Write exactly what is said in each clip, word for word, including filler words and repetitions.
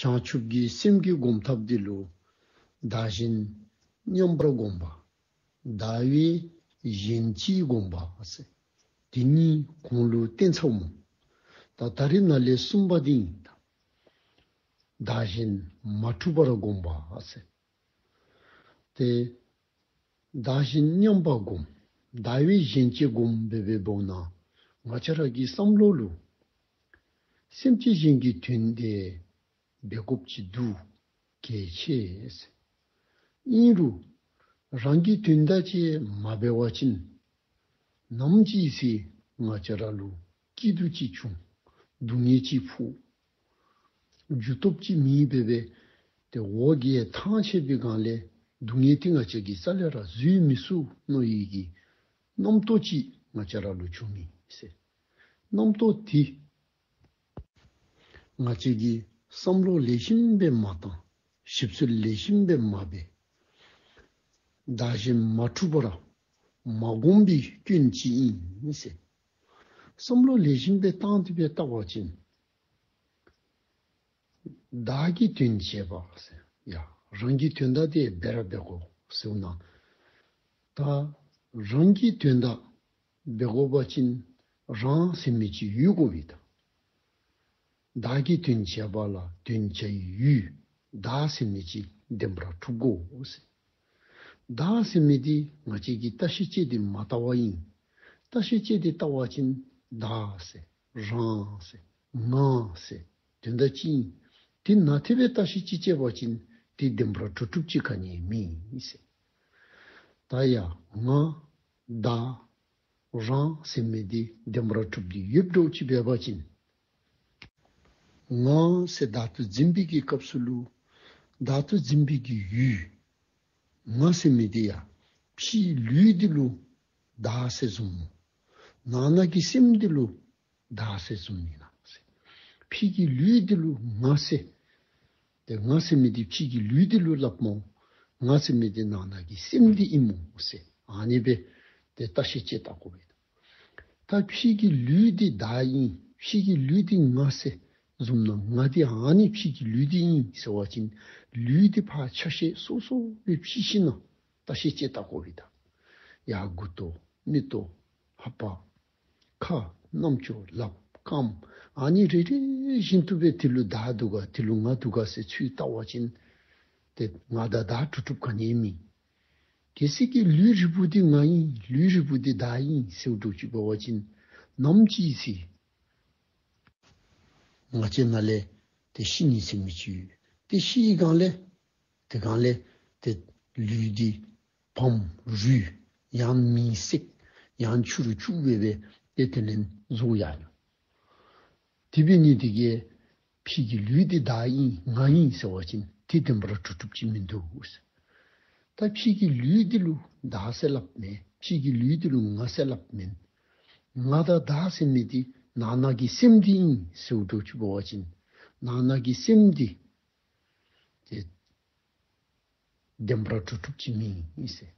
བྱང་ཆུབ་ཀྱི་སེམས་ཀྱི་སྒོམ་ཐབས་འདི་ལུ་བདག་གཞན་མཉམ་པར་བསྒོམ་པ། བདག་བས་གཞན་གཅེས་བསྒོམ་པ་ཟེར། དེ་གཉིས་གོང་ལུ་བསྟན་ཚརཝ་མས། ད་ད་རེས་ནཱ་ལས་གསུམ་པ་འདི་ཨིན། བདག་གཞན་མ་འཁྲུགས་པར་བསྒོམ་པ་ཟེར། ཏེ་བདག་གཞན་མཉམ་པར་བསྒོམ། བདག་བས་གཞན་གཅེས་བསྒོམ་འབད་བའི་བར་ན་ང་བཅས་ར་གི་བསམ་བློ་ལུ་སེམས་ཅན་གཞན་གྱི་དོན་དེ་འབད་དགོཔ་ཅིག་འདུག། གལ་ཆེ་ཟེར། ཨིན་རུང་རང་གི་དོན་དག་ཅིག་མ་འབད་བ་ཅིན་ནམ་ཅིག་སྦེ་ང་བཅས་ར་ལུ་སྐྱིད་སྡུག་ཅིག་བྱུང་། སྡུག་བསྔལ་ཅིག་ཕོག། འགྱོ་དོ་ཅིག་མེད་པར་སྦེ་ཏེ་འོ་བརྒྱལ་ཐང་ཆད་པའི་སྒང་ལས་སྡུག་བསྔལ་འདི་ང་བཅས་ཀྱིས་རྩ་ལས་ར་བཟོད་མི་ཚུགས་མནོ་ཡི་གི་རྣམ་རྟོག་ཅིག་ང་བཅས་ར་ལུ་བྱུང་མི་ཟེར། རྣམ་རྟོག་འདི་ང་བཅས་ཀྱིས་བསམ་བློ་ལེགས་ཤོམ་སྦེ་མ་བཏང་། ཞིབ་འཚོལ་ལེགས་ཤོམ་སྦེ་མ་འབད། བདག་གཞན་མ་འཁྲུགས་པར་མ་བསྒོམ་པའི་སྐྱོན་ཅིག་ཨིན་ཟེར། བསམ་བློ་ལེགས་ཤོམ་སྦེ་བཏང་སྟེ་སྦེ་བལྟ་བ་ཅིན་བདག་གི་དོན་བྱེད་པ་ཟེར། ཡ་རང་གི་དོན་དག་དེ་འབད་ར་འབད་དགོ་ཟེར་ན། ད་རང་གི་དོན་དག་འབད་དགོ་པ་ཅིན་རང་ཟེར་མི་ཅིག་ཡོད་དགོ་པས་ད། བདག་གི་དོན་བྱེད་པ་ལ་དོན་བྱ་ཡུལ་བདག་ཟེར་མི་ཅིག་བདེན་པར་གྲུབ་དགོ་ཟེར། བདག་ཟེར་མི་འདི་ང་བཅས་ཀྱིས་བརྟག་ཞིབ་དཔྱད་དེ་མ་བལྟ་བ་ཨིན། བརྟག་ཞིབ་དཔྱད་དེ་བལྟ་བ་ཅིན་བདག་ཟེར་རང་ཟེར་ང་ཟེར་དོན་དག་གཅིག་ཨིན། དེ་ནང་དེ་སྦེ་བརྟག་ཞིབ་ཅིག་དཔྱད་པ་ཅིན་དེ་བདེན་པར་གྲུབ་གྲུབ་ཅིག་ག་ནི་མེད་ཟེར། ད་ཡ་ང་བདག་རང་ཟེར་མི་འདི་བདེན་པར་གྲུབ་སྟེ་ཡོདཔ་འདྲཝ་ཅིག་འབད་བ་ཅིན་ང་ཟེར་བདག་ཏུ་འཛིན་པའི་གི་སྐབས་སུ་ལུ་བདག་ཏུ་འཛིན་པའི་གི་ཡུལ་ང་ཟེར་མི་འདི་ཡ་ཕྱིའི་ལུས་འདི་ལུ་བདག་ཟེར་བཟུང་། ནང་ན་གི་སེམས་འདི་ལུ་བདག་ཟེར་བཟུང་ནི་ན་ཟེར། ཕྱི་གི་ལུས་འདི་ལུ་ང་ཟེར། ཏེ་ང་ཟེར་མི་འདི་ཕྱི་གི་ལུས་འདི་ལུ་སླབ་སྨོ། ང་ཟེར་མི་འདི་ནང་ན་གི་སེམས་འདི་ཨིན་སྨོ་ཟེར། ཨ་ནི་སྦེ་ཏེ་བརྟག་ཞིབ་དཔྱད་བལྟ་དགོ་པས། ད་ཕྱི་གི་ལུས་འདི་བདག་ཨིན། ཕྱི་གི་ལུས་འདི་ང་ཟེར་བཟུང་ན་ང་འདི་ཨ་ནི་ཕྱི་གི་ལུས་འདི་ཨིན་ཟེར་བ་ཅིན་ལུས་འདི་ཕར་ཆ་ཤས་སོ་སོ་སྦེ་ཕྱེ་ཞིནམ་ལས་བརྟག་ཞིབ་དཔྱད་བལྟ་དགོ་པས་ད། ཡ་མགུ་ཏོ་མིག་ཏོ་ལྷ་པ་ཁ་རྣམ་ཅོ་ལགཔ་རྐངམ་ཨ་ནི་རེ་རེ་བཞིན་དུ་སྦེ་དེ་ལུ་བདག་འདུག་ག་དེ་ལུ་ང་འདུག་ག་ཟེར་ཚུར་བལྟ་བ་ཅིན་ཏེ་ང་དང་བདག་གྲུབ་གྲུབ་ག་ནི་མེད། གལ་སྲིད་ཀྱི་ལུས་རིལ་པོ་འདི་ང་ཨིན། ལུས་རིལ་པོ་འདི་བདག་ཨིན་ཟེརཝ་འདྲཝ་ཅིག་འབད་བ་ཅིན་ནམ་ཅིག་སྦེ་ང་བཅས་ནང་ལས་ཏེ་ཤི་ནི་ཟེར་མི་ཅིག་ཡོད། ཏེ་ཤི་བའི་སྒང་ལས་དེ་སྒང་ལས་ཏེ་ལུས་འདི་བམ་རུལ་ཡང་མེ་བསྲེགས་ཡང་ཆུ་རུ་བཅུག་སྦེ་སྦེ་ཏེ་དེ་ལས་རྫོགས་ཡར་འགྱོ། དེ་འབད་ནི་དེ་གིས་ཕྱི་གི་ལུས་འདི་བདག་ཨིན་ང་ཨིན་ཟེར་བ་ཅིན་དེ་བདེན་པར་གྲུབ་གྲུབ་ཅིག་མིན་འདུག་ཟེར། ད་ཕྱི་གི་ལུས་འདི་ལུ་བདག་ཟེར་སླབ་མེན། ཕྱི་གི་ལུས་འདི་ལུ་ང་ཟེར་སླབ་མེན། ང་དང་བདག་ཟེར་མི་འདི་ནང་ན་གི་སེམས་འདི་ཨིན་ཟེརཝ་འདྲཝ་ཅིག་འབད་བ་ཅིན་ནང་ན་གི་སེམས་འདི་ཏེ་བདེན་པར་གྲུབ་གྲུབ་ཅིག་མེན་ཟེར།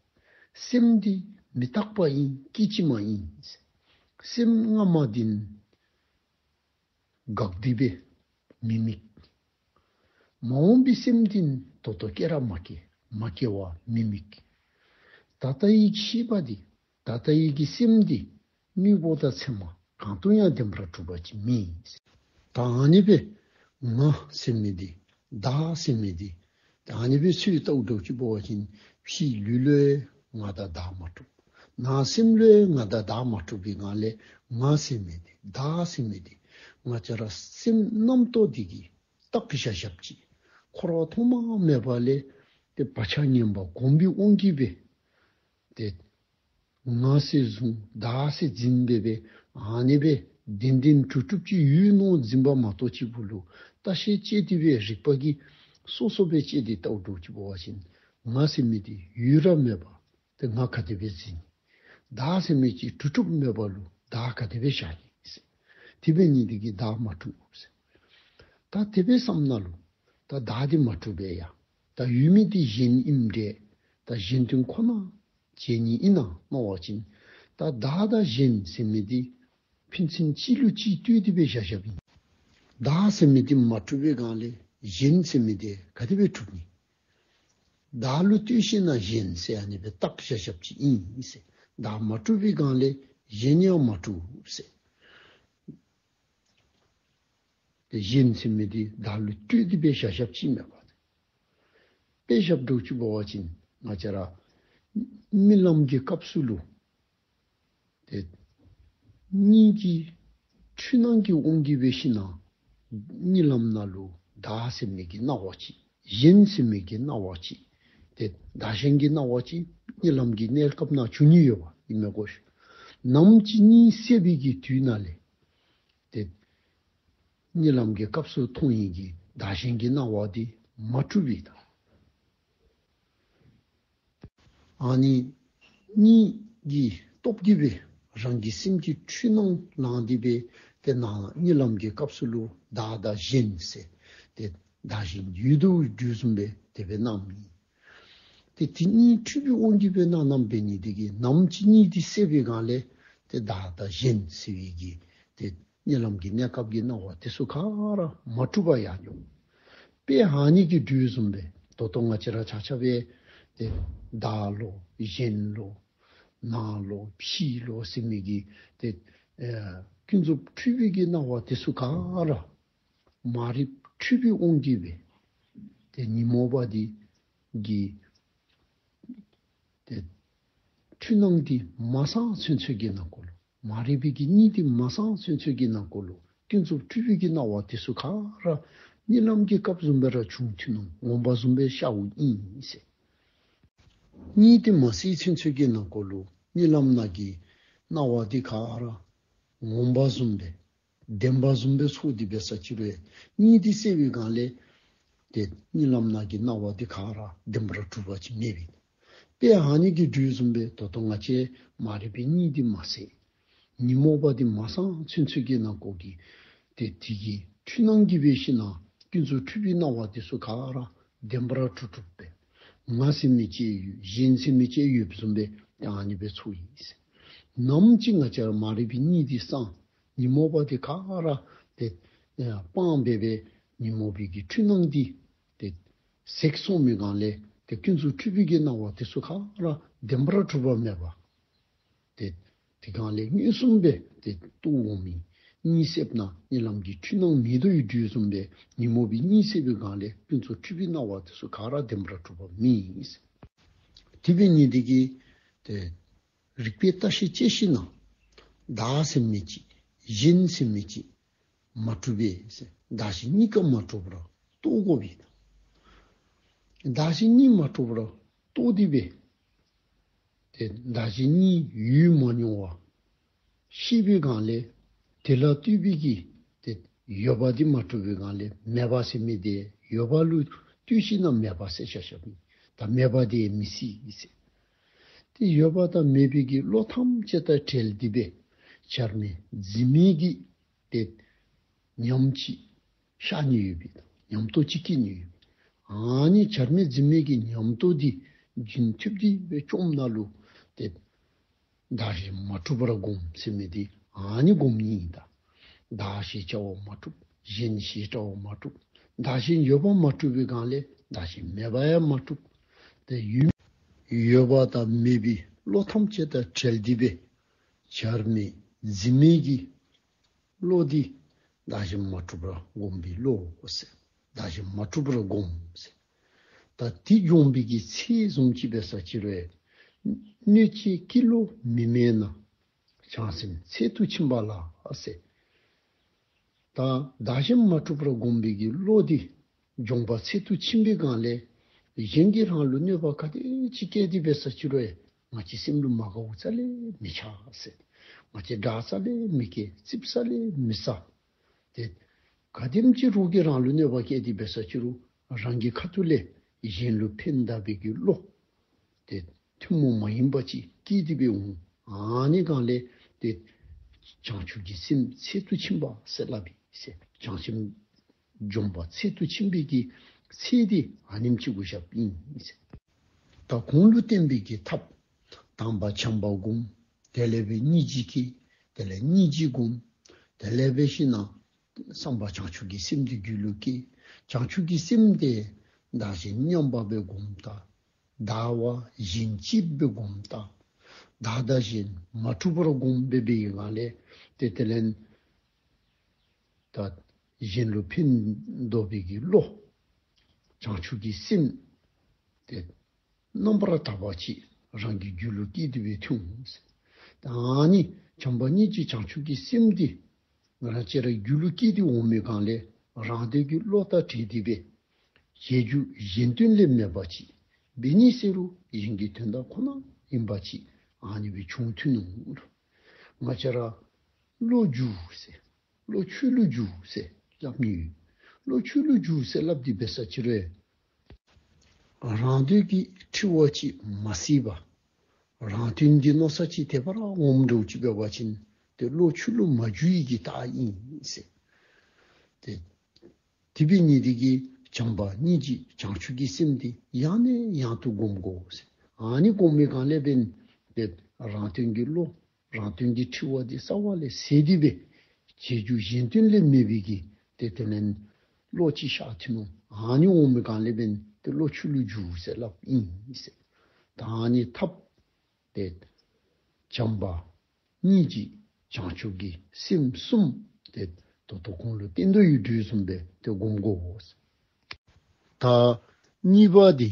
སེམས་འདི་མི་རྟག་པ་ཨིན། སྐད་ཅིག་མ་ཨིན་ཟེར། སེམས་སྔ་མ་འདི་འགག་སྟེ་སྦེ་མི་དམིགས། མ་འོངས་པའི་སེམས་འདི་ད་ལྟོ་སྐྱེ་ར་མ་སྐྱེ། མ་སྐྱེ་བ་མི་དམིགས། ད་ལྟ་ཡི་ཤེས་པ་འདི་ད་ལྟ་ཡི་གི་སེམས་འདི་དངོས་པོ་དང་མཚན་མ་གང་དུ་ཡང་བདེན་པར་གྲུབ་པ་ཅིག་མེན། ད་ཨ་ནི་སྦེ་ང་ཟེར་མི་འདི་བདག་ཟེར་མི་འདི་ད་ཨ་ནི་སྦེ་ཚུར་བལྟཝ་འདྲཝ་ཅིག་འབད་བ་ཅིན་ཕྱི་ལུས་ལུ་ཡང་ང་དང་བདག་མ་གྲུབ། ནང་སེམས་ལུ་ཡང་ང་དང་བདག་མ་གྲུབ་པའི་སྒང་ལས་ང་ཟེར་མི་འདི་བདག་ཟེར་མི་འདི་ང་བཅས་ར་སེམས་རྣམ་རྟོག་འདི་གིས་བཏགས་བཞག་བཞགཔ་ཅིག། འཁོར་བ་ཐོག་མ་མེད་པ་ལས་ཏེ་བག་ཆགས་ངན་པ་གོམས་པའི་དབང་གིས་སྦེ་ཏེ་ང་ཟེར་བཟུང་བདག་ཟེར་འཛིན་སྦེ་སྦེ་ཨ་ནི་སྦེ་བདེན་བདེན་གྲུབ་གྲུབ་ཅིག་ཡོད་མནོ་འཛིན་པ་མ་གཏོགས་ཅིག་པོ་ལུ་བརྟག་ཞིབ་དཔྱད་དེ་སྦེ་རིག་པ་གིས་སོ་སོ་སྦེ་དཔྱད་དེ་བལྟཝ་འདྲཝ་ཅིག་འབད་བ་ཅིན་ང་ཟེར་མི་འདི་ཡོད་ར་མེད་པ་ཏེ་ང་ག་དེ་སྦེ་འཛིན། བདག་ཟེར་མི་ཅིག་གྲུབ་གྲུབ་མེད་པ་ལུ་བདག་ག་དེ་སྦེ་བཞག་ནི་ཟེར། དེ་འབད་ནི་དེ་གིས་བདག་མ་གྲུབ་ཟེར། ད་དེ་སྦེ་བསམ་ན་ལུ་ད་བདག་འདི་མ་གྲུབ་པས་ཡ། ད་ཡོད་མི་འདི་གཞན་ཨིནམ་འདྲས། ད་གཞན་དོན་ཁོ་ན་བྱེད་ནི་ཨིན་ན་མནོ་བ་ཅིན་ད་བདག་དང་གཞན་ཟེར་མི་འདི་ཕན་ཚུན་གཅིག་ལུ་གཅིག་ལྟོས་ཏེ་སྦེ་བཞག་བཞགཔ་ཨིན། བདག་ཟེར་མི་འདི་མ་གྲུབ་པའི་སྒང་ལས་ གཞན་ཟེར་མི་དེ་ག་དེ་སྦེ་གྲུབ་ནི། བདག་ལུ་ལྟོས་ཤེ་ན་གཞན་ཟེར་ཨ་ནི་སྦེ་བཏགས་བཞག་བཞགཔ་ཅིག་ཨིན་ཟེར། བདག་མ་གྲུབ་པའི་སྒང་ལས་གཞན་ཡང་མ་གྲུབ་ཟེར། ཏེ་གཞན་ཟེར་མི་དེ་བདག་ལུ་ལྟོས་ཏེ་སྦེ་བཞག་བཞགཔ་ཅིག་མེན་པ། དཔེ་བཞག་དོ་ཅིག་འབད་བ་ཅིན་ང་བཅས་ར་རྨི་ལམ་གྱི་སྐབས་སུ་ལུ་ཏེ་གཉིད་ཀྱི་འཁྲུལ་སྣང་གི་དབང་གིས་འབད་ཞིན་ན་གཉིད་ལམ་ནང་ལུ་བདག་ཟེར་མི་གི་སྣང་བ་ཅིག་གཞན་ཟེར་མི་གི་སྣང་བ་ཅིག་ཏེ་བདག་གཞན་གྱི་སྣང་བ་ཅིག་གཉིད་ལམ་གྱི་གནས་སྐབས་ནང་བྱུང་ནི་ཡོདཔ་ཨིན་མས་གོ་ཤིག། ནམ་ཅིག་གཉིད་སད་པའི་གི་དུས་ནང་ལས་ཏེ་གཉིད་ལམ་གྱི་སྐབས་སུ་མཐོང་ཡི་གི་བདག་གཞན་གྱི་སྣང་བ་དེ་མ་གྲུབ་པའི་དང་། ཨ་ནི་གཉིད་ཀྱི་སྟོབས་ཀྱིས་སྦེ་རང་གི་སེམས་ཀྱི་འཁྲུལ་སྣང་ལངས་ཏེ་སྦེ་ཏེ་ནང་གཉིད་ལམ་གྱི་སྐབས་སུ་ལུ་བདག་དང་གཞན་ཟེར་ཏེ་བདག་གཞན་ཡོད་དོ་འདྲཝ་བཟུམ་སྦེ་དེ་སྦེ་སྣང་མི། ཏེ་དེ་གཉིད་འཁྲུལ་པའི་དབང་གིས་སྦེ་སྣང་སྣང་འབད་ནི་དེ་གིས་ནམ་ཅིག་གཉིད་དེ་སད་པའི་སྒང་ལས་ཏེ་བདག་དང་གཞན་ཟེར་བའི་གི་ཏེ་གཉིད་ལམ་གྱི་གནས་སྐབས་ཀྱི་སྣང་བ་དེ་ཚུ་ག་ར་མ་གྲུབ་པར་ཡར་འགྱོ། དཔེ་ཨ་ནི་གི་འདྲཝ་བཟུམ་སྦེ་ད་ལྟོ་ང་བཅས་ར་ཆ་ཁྱབ་སྦེ་ཏེ་བདག་ལོ་གཞན་ལོ་ནང་ལོ་ཕྱི་ལོ་ཟེར་མི་གི་ཏེ་ཨེ་ཀུན་རྫོབ་འཁྲུལ་པའི་གི་སྣང་བ་དེ་ཚུ་ག་ར་མ་རིག་འཁྲུལ་པའི་དབང་གིས་སྦེ་ཏེ་ཉོན་མོངས་པ་དེ་གི་ཏེ་འཁྲུལ་སྣང་དེ་མ་སངས་ཚུན་ཚོད་ཀྱི་ནང་འཁོད་ལུ་མ་རིག་པའི་གི་གཉིད་དེ་མ་སངས་ཚུན་ཚོད་ཀྱི་ནང་འཁོད་ལུ་ཀུན་རྫོབ་འཁྲུལ་པའི་གི་སྣང་བ་དེ་ཚུ་ག་ར་གཉིད་ལམ་གྱི་སྐབས་བཟུམ་སྦེ་ར་བྱུང་ཐོན་ནུག། ངོ་མ་བཟུམ་སྦེ་ཤརཝ་ཨིན་ཟེར། གཉིད་དེ་མ་སད་ཚུན་ཚོད་ཀྱི་ནང་འཁོད་ལུ་གཉིད་ལམ་ནང་གི་སྣང་བ་དེ་ག་ར་ངོ་མ་བཟུམ་སྦེ་བདེན་པ་བཟུམ་སྦེ་ཚོར་ཏེ་འབད་ས་ཅིག་རུང་གཉིད་དེ་སད་པའི་སྒང་ལས་ཏེ་གཉིད་ལམ་ནང་གི་སྣང་བ་དེ་ག་ར་བདེན་པར་གྲུབ་པ་ཅིག་མེད་པས། དཔེ་ཨ་ནི་གི་འདྲཝ་བཟུམ་སྦེ་ད་ལྟོ་ང་བཅས་མ་རིག་པའི་གཉིད་དེ་མ་སད། ཉོན་མོངས་པ་དེ་མ་སངས་ཚུན་ཚོད་ཀྱི་ནང་འཁོད་ཀྱི་ཏེ་དེ་གི་འཁྲུལ་སྣང་གིས་འབད་ཞིན་ན་ཀུན་རྫོབ་འཁྲུལ་པའི་སྣང་བ་དེ་ཚུ་ག་ར་བདེན་པར་གྲུབ་གྲུབ་སྦེ་ང་ཟེར་མི་ཅིག་ཡོད་གཞན་ཟེར་མི་ཅིག་ཡོདཔ་བཟུམ་སྦེ་ཏེ་ཨ་ནི་སྦེ་ཚོར་ཡི་ཟེར། ནམ་ཅིག་ང་བཅས་ར་མ་རིག་པའི་གཉིད་དེ་སངས། ཉོན་མོངས་པ་དེ་ག་ར་ཏེ་ཨེ་སྤངས་སྦེ་སྦེ་ཉོན་མོངས་པའི་གི་འཁྲུལ་སྣང་དེ་ཏེ་ཟད་སོང་མི་སྒང་ལས་ཏེ་ཀུན་རྫོབ་འཁྲུལ་པའི་གི་སྣང་བ་དེ་ཚུ་ག་ར་བདེན་པར་གྲུབ་པ་མེད་པ། ཏེ་དེ་སྒང་ལས་མངོན་སུམ་སྦེ་ཏེ་རྟོགས་འོང་མི། གཉིད་སདཔ་ན་གཉིད་ལམ་གྱི་འཁྲུལ་སྣང་མེད་དོ་ཡོད་དོ་བཟུམ་སྦེ་ཉོན་མོངས་པའི་གཉིད་སད་པའི་སྒང་ལས་ཀུན་རྫོབ་འཁྲུལ་པའི་སྣང་བ་དེ་ཚུ་ག་ར་བདེན་པར་གྲུབ་པ་མེད་ཟེར། དེ་འབད་ནི་དེ་གིས་ཏེ་རིགས་པས་བརྟག་ཤིང་དཔྱད་ཞིན་ན་བདག་ཟེར་མི་ཅིག་གཞན་ཟེར་མི་ཅིག་མ་གྲུབ་པས་ཟེར། བདག་གཞན་གཉིས་ཀ་མ་གྲུབ་པར་རྟོགས་དགོ་པས་ན། བདག་གཞན་གཉིས་མ་གྲུབ་པར་རྟོགས་ཏེ་སྦེ་ཏེ་བདག་གཞན་གཉིས་ཡོད་མ་མྱོང་བ་ཤེས་པའི་སྒང་ལས་དེ་ལ་ལྟོས་པའི་གི་ཏེ་ཡོད་པ་དེ་མ་གྲུབ་པའི་སྒང་ལས་མེད་པ་ཟེར་མི་དེ་ཡོད་པ་ལུ་ལྟོས་ཞིན་ན་མེད་པ་ཟེར་བཞག་བཞགཔ་ཨིན། ད་མེད་པ་དེ་མི་སྲིད་ཟེར། ཏེ་ཡོད་པ་དང་མེད་པའི་གི་བློ་ཐམས་ཅད་དང་བྲལ་ཏེ་སྦེ་བྱར་མེད་འཛིན་མེད་ཀྱི་ཏེ་ཉམས་ཅིག་ཤར་ནི་ཡོད་པས། ཉམས་རྟོགས་ཅིག་སྐྱེ་ནི་ཡོད་པས། ཨ་ནི་བྱར་མེད་འཛིན་མེད་ཀྱི་ཉམས་རྟོགས་འདི་རྒྱུན་མཐུད་དེ་སྦེ་བཅོམ་ན་ལུ་ཏེ་བདག་གཞན་མ་གྲུབ་པར་སྒོམ་ཟེར་མི་འདི་ཨ་ནི་སྒོམ་ནི་ཨིན། ད་བདག་ཞེས་བྱ་བ་མ་གྲུབ། གཞན་ཞེས་བྱ་བ་མ་གྲུབ། བདག་གཞན་ཡོད་པ་མ་གྲུབ་པའི་སྒང་ལས་བདག་གཞན་མེད་པ་ཡང་མ་གྲུབ། ཏེ་ཡོད་ཡོད་པ་དང་མེད་པའི་བློ་ཐམས་ཅད་དང་བྲལ་ཏེ་སྦེ་བྱར་མེད་འཛིན་མེད་ཀྱི་བློ་འདི་བདག་གཞན་མ་གྲུབ་པར་སྒོམ་པའི་བློ་ཟེར། བདག་གཞན་མ་གྲུབ་པར་སྒོམ་ཟེར། ད་འདི་སྦྱོང་བའི་གི་ཚད་བཟུམ་ཅིག་འབད་ས་ཅིག་རུང་སྣོད་ཅན་སྐྱེས་ལོ་མི་མེད་ན། བྱང་སེམས་ཚད་དུ་ཕྱིན་པ་ལགས་ཟེར། ད་བདག་གཞན་མ་གྲུབ་པར་སྒོམ་པའི་གི་བློ་འདི་སྦྱོང་བ་ཚད་དུ་ཕྱིན་པའི་སྒང་ལས་གཞན་གྱིས་རང་ལུ་གནོད་པ་ག་དེ་ཅིག་བསྐྱལ་ཏེ་འབད་ས་ཅིག་རུང་ང་བཅས་སེམས་ལུ་མ་དགའཝ་རྩ་ལས་མི་འཆར་ཟེར། ང་བཅས་དགྲ་རྩ་ལས་མི་སྐྱེ། ཙིགཔ་རྩ་ལས་མི་ཟ། ཏེ་ག་དེམ་ཅིག་རོགས་ཀྱིས་རང་ལུ་གནོད་པ་བསྐྱལ་ཏེ་འབད་ས་ཅིག་རུང་རང་གི་ཁ་ཐུག་ལས་གཞན་ལུ་ཕན་བཏགས་པའི་གི་བློ་ཏེ་ཐུན་མོང་མ་ཡིན་པ་ཅིག་སྐྱེས་ཏེ་སྦེ་འོང་། ཨ་ནི་སྒང་ལས་ཏེ་བྱང་ཆུབ་ཀྱི་སེམས་ཚད་དུ་ཕྱིན་པ་ཟེར་སླབ་ཨིན་ཟེར། བྱང་སེམས་སྦྱོང་བ་ཚད་དུ་ཕྱིན་པའི་གི་ཚད་འདི་ཨ་ནེམ་ཅིག་གུ་བཞགཔ་ཨིན་ཟེར། ད་གོང་ལུ་བསྟན་པའི་གི་ཐབས། དང་པ་བྱམས་པ་སྒོམ། དེ་ལས་སྦེ་སྙིང་རྗེ་སྐྱེ། དེ་ལས་སྙིང་རྗེ་སྒོམ། དེ་ལས་འབད་ཞིན་ན་བསམ་པ་བྱང་ཆུབ་ཀྱི་སེམས་འདི་རྒྱུད་ལུ་སྐྱེ། བྱང་ཆུབ་ཀྱི་སེམས་དེ་བདག་གཞན་མཉམ་པ་སྦེ་སྒོམ་ད། བདག་བ་གཞན་གཅེས་སྦེ་སྒོམ་ད། བདག་དང་གཞན་མ་འཁྲུལ་བར་སྒོམ་སྦེ་འབད་བའི་སྒང་ལས་ཏེ་དེ་ལས་ད་གཞན་ལུ་ཕན་འདོགས་པའི་གི་བློ། བྱང་ཆུབ་ཀྱི་སེམས་དེ་རྣམ་པར་དག་པ་ཅིག་རང་གི་རྒྱུད་ལུ་སྐྱེས་ཏེ་སྦེ་ཐོན་འོང་ཟེར། ད་ཨ་ནི་བྱམས་པ་སྙིང་རྗེ་བྱང་ཆུབ་ཀྱི་སེམས་འདི་ང་རང་ཅིག་ར་རྒྱུད་ལུ་སྐྱེས་ཏེ་འོང་མི་སྒང་ལས་རང་དོན་གྱི་བློ་དང་བྲལ་ཏེ་སྦེ་བྱེད་རྒྱུ་གཞན་དོན་ལས་མེད་པ་ཅིག་འབད་ནི་ཟེར་རུང་གཞན་གྱི་དོན་དག་ཁོ་ན་ཨིན་པ་ཅིག་ཨ་ནི་སྦེ་བྱུང་ཐོན་འོང་། ང་བཅས་ར་བློ་འགྱུར་ཟེར། བློ་ཆོས་ལུ་འགྱུར་ཟེར་སླབ་ནི་ཡོད། བློ་ཆོས་ལུ་འགྱུར་ཟེར་སླབ་སྟེ་འབད་ས་ཅིག་རུང་རང་དོན་གྱི་འཁྲུལ་བ་ཅིག་མ་ཟད་པར་རང་དོན་གྱི་མནོ་ས་ཅིག་དེ་སྦེ་ར་འོངམ་འདྲཝ་ཅིག་འབད་བ་ཅིན་ཏེ་བློ་ཆོས་ལུ་མ་འགྱུར་བའི་གི་རྟགས་ཨིན་ཟེར། ཏེ་དེ་འབད་ནི་དེ་གིས་བྱམས་པ་སྙིང་རྗེ་བྱང་ཆུབ་ཀྱི་སེམས་དེ་ཡང་ནས་ཡང་དུ་སྒོམ་དགོ་ཟེར། ཨ་ནི་སྒོམ་མི་སྒང་ལས་འབདན་ཏེ་རང་དོན་གྱི་བློ་རང་དོན་གྱི་འཁྲུལ་བ་འདི་རྩ་བ་ལས་ཟད་དེ་སྦེ་བྱེད་རྒྱུ་གཞན་དོན་ལས་མེད་པའི་གི་ཏེ་དེ་ལས་བློ་ཅིག་ཤར་ཐོན་འོང་། ཨ་ནི་འོང་མི་སྒང་ལས་འབདན་ཏེ་བློ་ཆོས་ལུ་འགྱུར་ཟེར་སླབ་ཨིན་ཟེར། ད་ཨ་ནི་ཐབས་ཏེ་བྱམས་པ་སྙིང་རྗེ་བྱང་ཆུབ་ཀྱི་སེམས་གསུམ་དེ་ད་ལྟོ་གོང་ལུ་བསྟན་དོ་ཡོད་དོ་བཟུམ་སྦེ་ཏེ་སྒོམ་དགོ། ད་གཉིས་པ་འདི་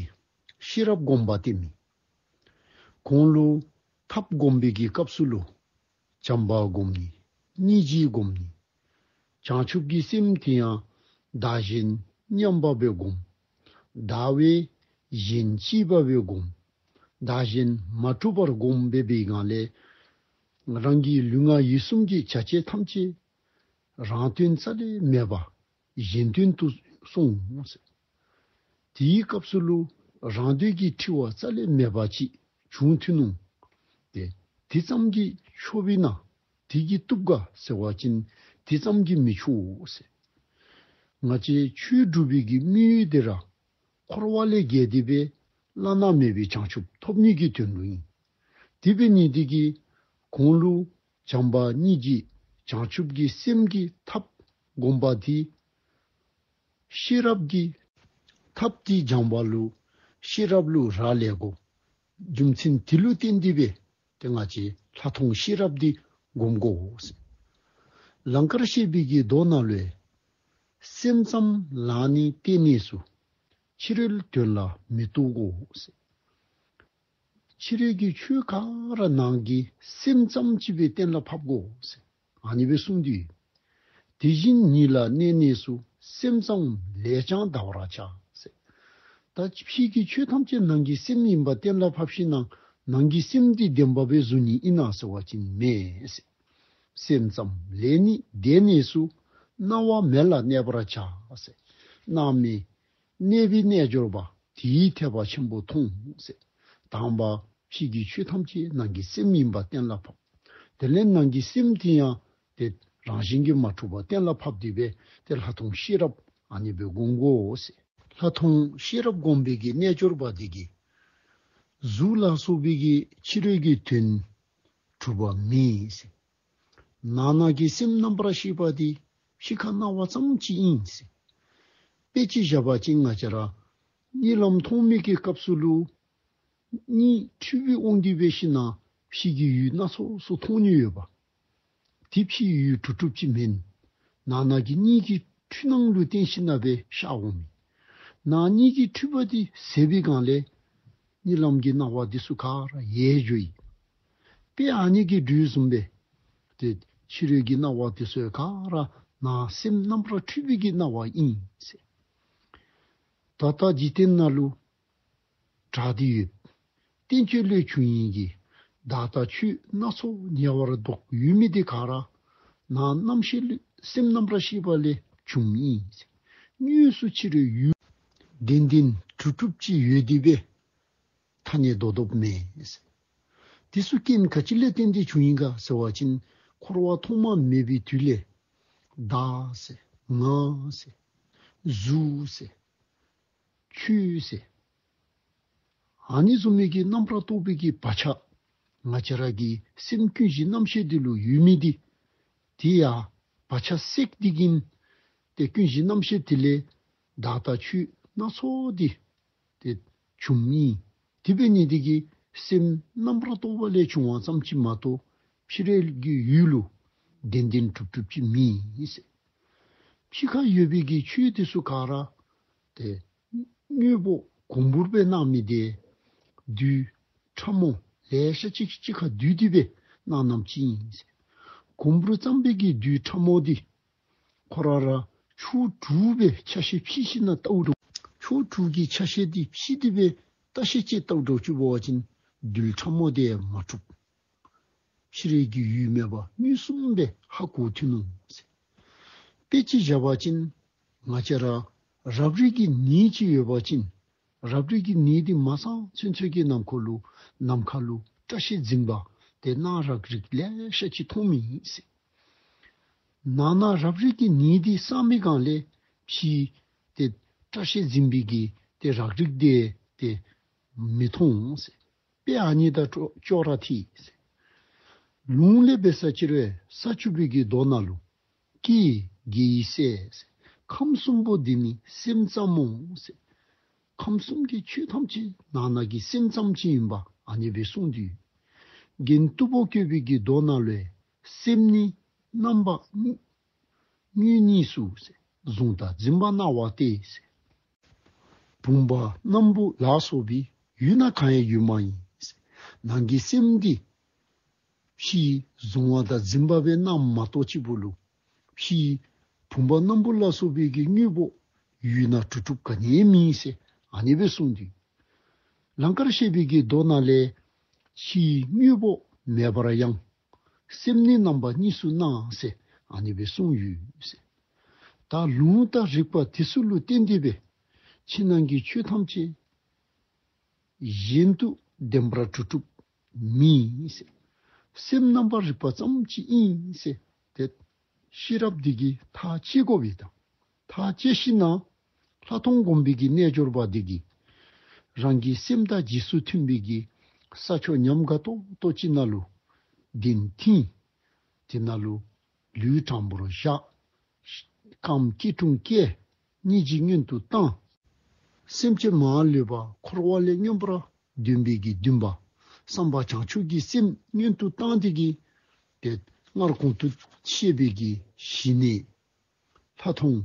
ཤེས་རབ་སྒོམ་པ་སྟེ་མི་གོང་ལུ་ཐབས་སྒོམ་པའི་གི་སྐབས་སུ་ལུ་བྱམས་པ་སྒོམ་ནི། སྙིང་རྗེ་སྒོམ་ནི། བྱང་ཆུབ་ཀྱི་སེམས་དེ་ཡང་བདག་གཞན་མཉམ་པ་སྦེ་སྒོམ། བདག་བས་གཞན་གཅེས་པ་སྦེ་སྒོམ། བདག་གཞན་མ་འཁྲུལ་བར་སྒོམ་འབད་བའི་སྒང་ལས་རང་གི་ལུས་ངག་ཡིད་གསུམ་གྱི་བྱ་བྱེད་ཐམས་ཅད་རང་དོན་རྩ་ལས་མེད་པར་གཞན་དོན་དུ་སོང་འོང་ཟེར། དེའི་སྐབས་སུ་ལུ་རང་དོན་གྱི་འཁྲུལ་བ་རྩ་ལས་མེད་པ་ཅིག་བྱུང་ཐོན་འོང་། ཏེ་དེ་ཙམ་གྱིས་ཆོག་པས་ན་དེ་གིས་བཏུབ་ག་ཟེར་བ་ཅིན་དེ་ཙམ་གྱིས་མི་ཆོག་ཟེར། ང་བཅས་ཆོས་སྒྲུབ་པའི་གི་དམིགས་ཡུལ་དེ་ར་འཁོར་བ་ལས་རྒྱལ་ཏེ་སྦེ་བླ་ན་མེད་པའི་བྱང་ཆུབ་ཐོབ་ནི་གི་དོན་ལུ་ཨིན། དེ་འབད་ནི་དེ་གིས་གོང་ལུ་བྱམས་པ་སྙིང་རྗེ་བྱང་ཆུབ་ཀྱི་སེམས་ཀྱི་ཐབས་སྒོམ་པ་དེ་ཤེས་རབ་ཀྱི་ཐབས་དེ་སྦྱང་བ་ལུ་ཤེས་རབ་ལུ་རག་ལས་དགོ། རྒྱུ་མཚན་དེ་ལུ་བརྟེན་ཏེ་སྦེ་ཏེ་ང་བཅས་ལྷག་མཐོང་ཤེས་རབ་འདི་སྒོམ་དགོ་ཟེར། ལང་ཀར་གཤེགས་པའི་གི་མདོ་ནང་ལུ་སེམས་ཙམ་ལ་ནི་བརྟེན་ནས་སུ། ཕྱི་རོལ་དོན་ལ་མི་རྟོག་གོ་ཟེར། ཕྱི་རོལ་གྱི་ཆོས་ག་ར་ནང་གི་སེམས་ཙམ་ཅིག་སྦེ་གཏན་ལ་ཕབ་དགོ་ཟེར། ཨ་ནི་སྦེ་གསུངས་ཏེ། དེ་བཞིན་ཉིད་ལ་གནས་ནས་སུ། སེམས་ཙམ་ལས་ཀྱང་འདའ་བར་བྱ་ཟེར། ད་ཕྱི་གི་ཆོས་ཐམས་ཅད་ནང་གི་སེམས་ཨིན་པ་གཏན་ལ་ཕབ་ཞིན་ན་ནང་གི་སེམས་འདི་བདེན་པ་སྦེ་བཟུང་ནི་ཨིན་ན་ཟེར་བ་ཅིན་མེན་ཟེར། སེམས་ཙམ་ལས་ནི་འདས་ནས་སུ། སྣང་བ་མེད་ལ་གནས་པར་བྱ་ཟེར། སྣང་མེད་གནས་པའི་རྣལ་འབྱོར་པ། དེའི་ཐེག་པ་ཆེན་པོ་མཐོང་ཟེར། དང་པ་ཕྱི་གི་ཆོས་ཐམས་ཅད་ནང་གི་སེམས་ཨིན་པ་གཏན་ལ་ཕབ། དེ་ལས་ནང་གི་སེམས་དེ་ཡང་ཏེ་རང་བཞིན་གྱིས་མ་གྲུབ་པ་གཏན་ལ་ཕབ་སྟེ་སྦེ་ཏེ་ལྷག་མཐོང་ཤེས་རབ་ཨ་ནི་སྦེ་སྒོམ་དགོ་ཟེར། ལྷག་མཐོང་ཤེས་རབ་སྒོམ་པའི་གི་རྣལ་འབྱོར་པ་དེ་གིས་གཟུགས་ལ་སོགས་པའི་གི་ཕྱི་རོལ་གྱི་དོན་གྲུབ་པ་མེད་ཟེར། ནང་ན་གི་སེམས་རྣམ་པར་ཤེས་པ་དེ་ཕྱི་ཁ་སྣང་བ་ཙམ་ཅིག་ཨིན་ཟེར། དཔེ་ཅིག་བཞག་པ་ཅིན་ང་བཅས་ར་གཉིད་ལམ་མཐོང་མི་གི་སྐབས་སུ་ལུ་གཉིད་འཁྲུལ་པའི་དབང་གིས་འབད་ཞིན་ན་ཕྱི་གི་ཡུལ་སྣ་ཚོགས་སུ་མཐོང་ནི་ཡོདཔ། དེ་ཕྱི་ཡུལ་གྲུབ་གྲུབ་ཅིག་མེན། ནང་ན་གི་གཉིད་ཀྱི་འཁྲུལ་སྣང་ལུ་བརྟེན་ཞིན་ན་སྦེ་ཤར་འོང་མི། ནང་གཉིད་ཀྱི་འཁྲུལ་པ་དེ་ཟད་པའི་སྒང་ལས་གཉིད་ལམ་གྱི་སྣང་བ་དེ་ཚུ་ག་ར་ཡལ་འགྱོ་ཡི། དཔེ་ཨ་ནི་གི་འགྲོས་བཟུམ་སྦེ་ཏེ་ཕྱི་རོལ་གྱི་སྣང་བ་དེ་ཚུ་ག་ར་ནང་སེམས་རྣམ་པར་འཁྲུལ་པའི་གི་སྣང་བ་ཨིན་ཟེར། ད་ལྟ་འཇིག་རྟེན་ནང་ལུ་གྲགས་ཏེ་ཡོད། བསྟན་བཅོས་ལས་བྱུང་ཡི་གི་བརྡ་དང་ཆོས་སྣ་ཚོགས་ཉེ་བར་བསྡོགས་ཡོད་མི་དེ་ག་ར་ནང་རྣམ་ཤེས་ལུ་སེམས་རྣམ་པར་ཤེས་པ་ལས་བྱུངམ་ཨིན། དངོས་སུ་ཕྱི་རོལ་ཡུལ་བདེན་བདེན་གྲུབ་གྲུབ་ཅིག་ཡོད་དེ་སྦེ་ཐ་སྙད་རྡོག་རྡོག་མེད། དེ་ཚུ་རྐྱེན་ག་ཅི་ལས་བརྟེན་ཏེ་བྱུང་ཡི་ག་ཟེར་བ་ཅིན་འཁོར་བ་ཐོག་མ་མེད་པའི་དུས་ལས་བདག་ཟེར་ང་ཟེར་གཟུགས་ཟེར་ཆོས་ཟེར་ཨ་ནི་བཟུམ་མའི་གི་རྣམ་པར་རྟོག་པའི་གི་བག་ཆགས་ང་བཅས་ར་གི་སེམས་ཀུན་གཞི་རྣམ་ཤེས་དེ་ལུ་ཡོད་མི་དེ་དེ་ཡང་བག་ཆགས་བསྲེགས་ཏེ་གིན་ཏེ་ཀུན་གཞི་རྣམ་ཤེས་དེ་ལས་ བདག་ལྟ་ཆོས་སྣ་ཚོགས་འདི་ཏེ་བྱུངམ་ཨིན། དེ་འབད་ནི་འདི་གིས་སེམས་རྣམ་པར་རྟོག་པ་ལས་བྱུང་བ་ཙམ་ཅིག་མ་གཏོགས་ཕྱི་རོལ་གྱི་ཡུལ་ལུ་བདེན་བདེན་གྲུབ་གྲུབ་ཅིག་མེད་ཟེར། ཕྱི་ཁར་ཡོད་པའི་གི་ཆོས་དེ་ཚུ་ག་ར་ཏེ་དངོས་པོ་གོང་བུར་སྦེ་སྣང་མི་དེ་རྡུལ་ཕྲ་མོ་ལེ་ཤ་ཅིག་གཅིག་ཁར་འདུས་ཏེ་སྦེ་སྣང་སྣང་ཅིག་ཨིན་ཟེར། གོང་བུར་ཙམ་པའི་གི་རྡུལ་ཕྲ་མོ་འདི་ཁོ་ར་ར་ཕྱོགས་དྲུག་སྦེ་ཆ་ཤས་ཕྱེ་ཞིན་ན་ལྟཝ་ད་ཕྱོགས་དྲུག་གི་ཆ་ཤས་འདི་ཕྱེ་སྟེ་སྦེ་བརྟག་ཤིང་དཔྱད་བལྟཝ་ད་ཅིག་འབད་བ་ཅིན་རྡུལ་ཕྲ་མོ་དེ་མ་གྲུབ། ཕྱི་རོལ་གྱི་ཡུལ་མེད་པ་མངོན་སུམ་སྦེ་ཧ་གོ་ཐོན་ནུག་ཟེར། དཔེ་ཅིག་བཞག་པ་ཅིན་ང་བཅས་ར་རབ་རིབ་ཀྱི་ནད་ཅིག་ཡོད་པ་ཅིན་རབ་རིབ་ཀྱི་ནད་འདི་མ་སངས་ཚུན་ཚོད་ཀྱི་ནང་འཁོད་ལུ་ནམ་མཁའ་ལུ་བཀྲ་ཤིས་འཛིན་པ་ཏེ་སྣང་རག་རིག་ལེ་ཤ་ཅིག་མཐོང་མི་ཨིན་ཟེར། ནང་ན་རབ་རིབ་ཀྱི་ནད་འདི་སངས་མི་སྒང་ལས་ཕྱི་ཏེ་བཀྲ་ཤིས་འཛིན་པའི་གི་ཏེ་རག་རིག་དེ་ཏེ་མི་མཐོང་ཟེར། དཔེ་ཨ་ནི་དང་ཅོག་ར་འཐད་ཟེར། ལུང་ལས་འབད་ས་ཅིག་རུང་ས་བཅུ་པའི་གི་མདོ་ནང་ལུ་ཀྱེ་རྒྱལ་བའི་སྲས་ཟེར། ཁམས་གསུམ་པོ་འདི་ནི་སེམས་ཙམ་མོ་ཟེར། ཁམས་གསུམ་གྱི་ཆོས་ཐམས་ཅད་ནང་ན་གི་སེམས་ཙམ་ཅིག་ཨིན་པ་ཨ་ནི་སྦེ་གསུངས་ཏེ། རྒྱན་སྟུག་པོ་བཀོད་པའི་གི་མདོ་ནང་ལུ་སེམས་ནི་རྣམ་པ་གཉིས་སུ་ཟེར། གཟུང་དང་འཛིན་པ་སྣང་བ་སྟེ་ཟེར། བུམ་པ་སྣམ་བུ་ལ་སོགས་པའི་ཡུལ་ན་གང་ཡང་ཡོད་མ་ཡིན་ཟེར། ནང་གི་སེམས་འདི་ཕྱིའི་གཟུང་བ་དང་འཛིན་པ་སྦེ་སྣང་མ་གཏོགས་ཅིག་པོ་ལུ་ཕྱིའི་བུམ་པ་སྣམ་བུ་ལ་སོགས་པའི་གི་དངོས་པོ་ཡུལ་ན་གྲུབ་གྲུབ་ག་ནི་ཡང་མེད་ཟེར་ཨ་ནི་སྦེ་གསུངས་ཏེ། ལང་ཀར་བཤད་པའི་གི་མདོ་ནང་ལས་ཕྱིའི་དངོས་པོ་མེད་པར་ཡང་སེམས་ནི་རྣམ་པ་གཉིས་སུ་སྣང་ཟེར་ཨ་ནི་སྦེ་གསུངས་ཡོད་ཟེར། ད་ལུང་དང་རིགས་པ་དེ་ཚུ་ལུ་བརྟེན་ཏེ་སྦེ་ཕྱི་ནང་གི་ཆོས་ཐམས་ཅད་གཞན་དུ་བདེན་པར་གྲུབ་གྲུབ་མེད་ཟེར། སེམས་རྣམ་པར་རིག་པ་ཙམ་ཅིག་ཨིན་ཟེར། ཏེ་ཤེས་རབ་འདི་གིས་ཐག་བཅད་དགོ་པས་ད། ཐག་བཅད་ཞིན་ན་ལྷག་མཐོང་སྒོམ་པའི་གི་རྣལ་འབྱོར་པ་འདི་གིས་རང་གི་སེམས་དང་རྗེས་སུ་མཐུན་པའི་གི་ས་ཕྱོགས་ཉམས་དགའ་ཏོག་ཏོ་ཅིག་ནང་ལུ་གདན་བཏིང་། དེ་ནང་ལུ་ལུས་དྲང་པོར་བཞག། རྐངམ་སྐྱིལ་ཀྲུང་བཀལ། སྙིང་རྗེ་སྔོན་དུ་བཏང་། སེམས་ཅན་མ་ལུས་པ་འཁོར་བ་ལས་སྙོམས་པར་འདོན་པའི་གི་འདུན་པ། བསམ་པ་བྱང་ཆུབ་ཀྱི་སེམས་སྔོན་དུ་བཏང་སྟེ་གི་ཏེ་སྔར་གོང་དུ་བཤད་པའི་གི་ཞི་གནས་ལྷག་མཐོང་།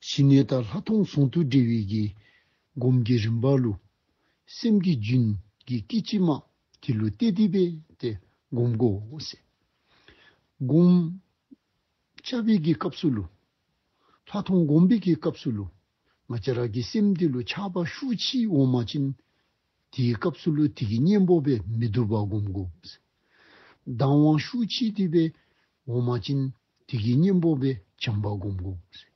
ཞི་གནས་དང་ལྷག་མཐོང་ཟུང་དུ་འབྲེལ་བའི་གི་སྒོམ་གྱི་རིམ་པ་ལུ་སེམས་ཀྱི་རྒྱུན་གྱི་སྐད་ཅིག་མ་དེ་ལུ་གཏད་དེ་སྦེ་ཏེ་སྒོམ་དགོ་ཟེར། སྒོམ་རྐྱབ་པའི་གི་སྐབས་སུ་ལུ་ལྷག་མཐོང་སྒོམ་པའི་གི་སྐབས་སུ་ལུ་ང་བཅས་ར་གི་སེམས་འདི་ལུ་ཆགས་པ་ཤུགས་ཆེ་འོང་པ་ཅིན་དེའི་སྐབས་སུ་ལུ་དེ་གི་གཉེན་པོ་སྦེ་མི་སྡུག་པ་སྒོམ་དགོ་ཟེར། སྡང་བ་ཤུགས་ཆེ་དེ་སྦེ་འོང་པ་ཅིན་དེ་གི་གཉེན་པོ་སྦེ་བྱམས་པ་སྒོམ་དགོ་ཟེར།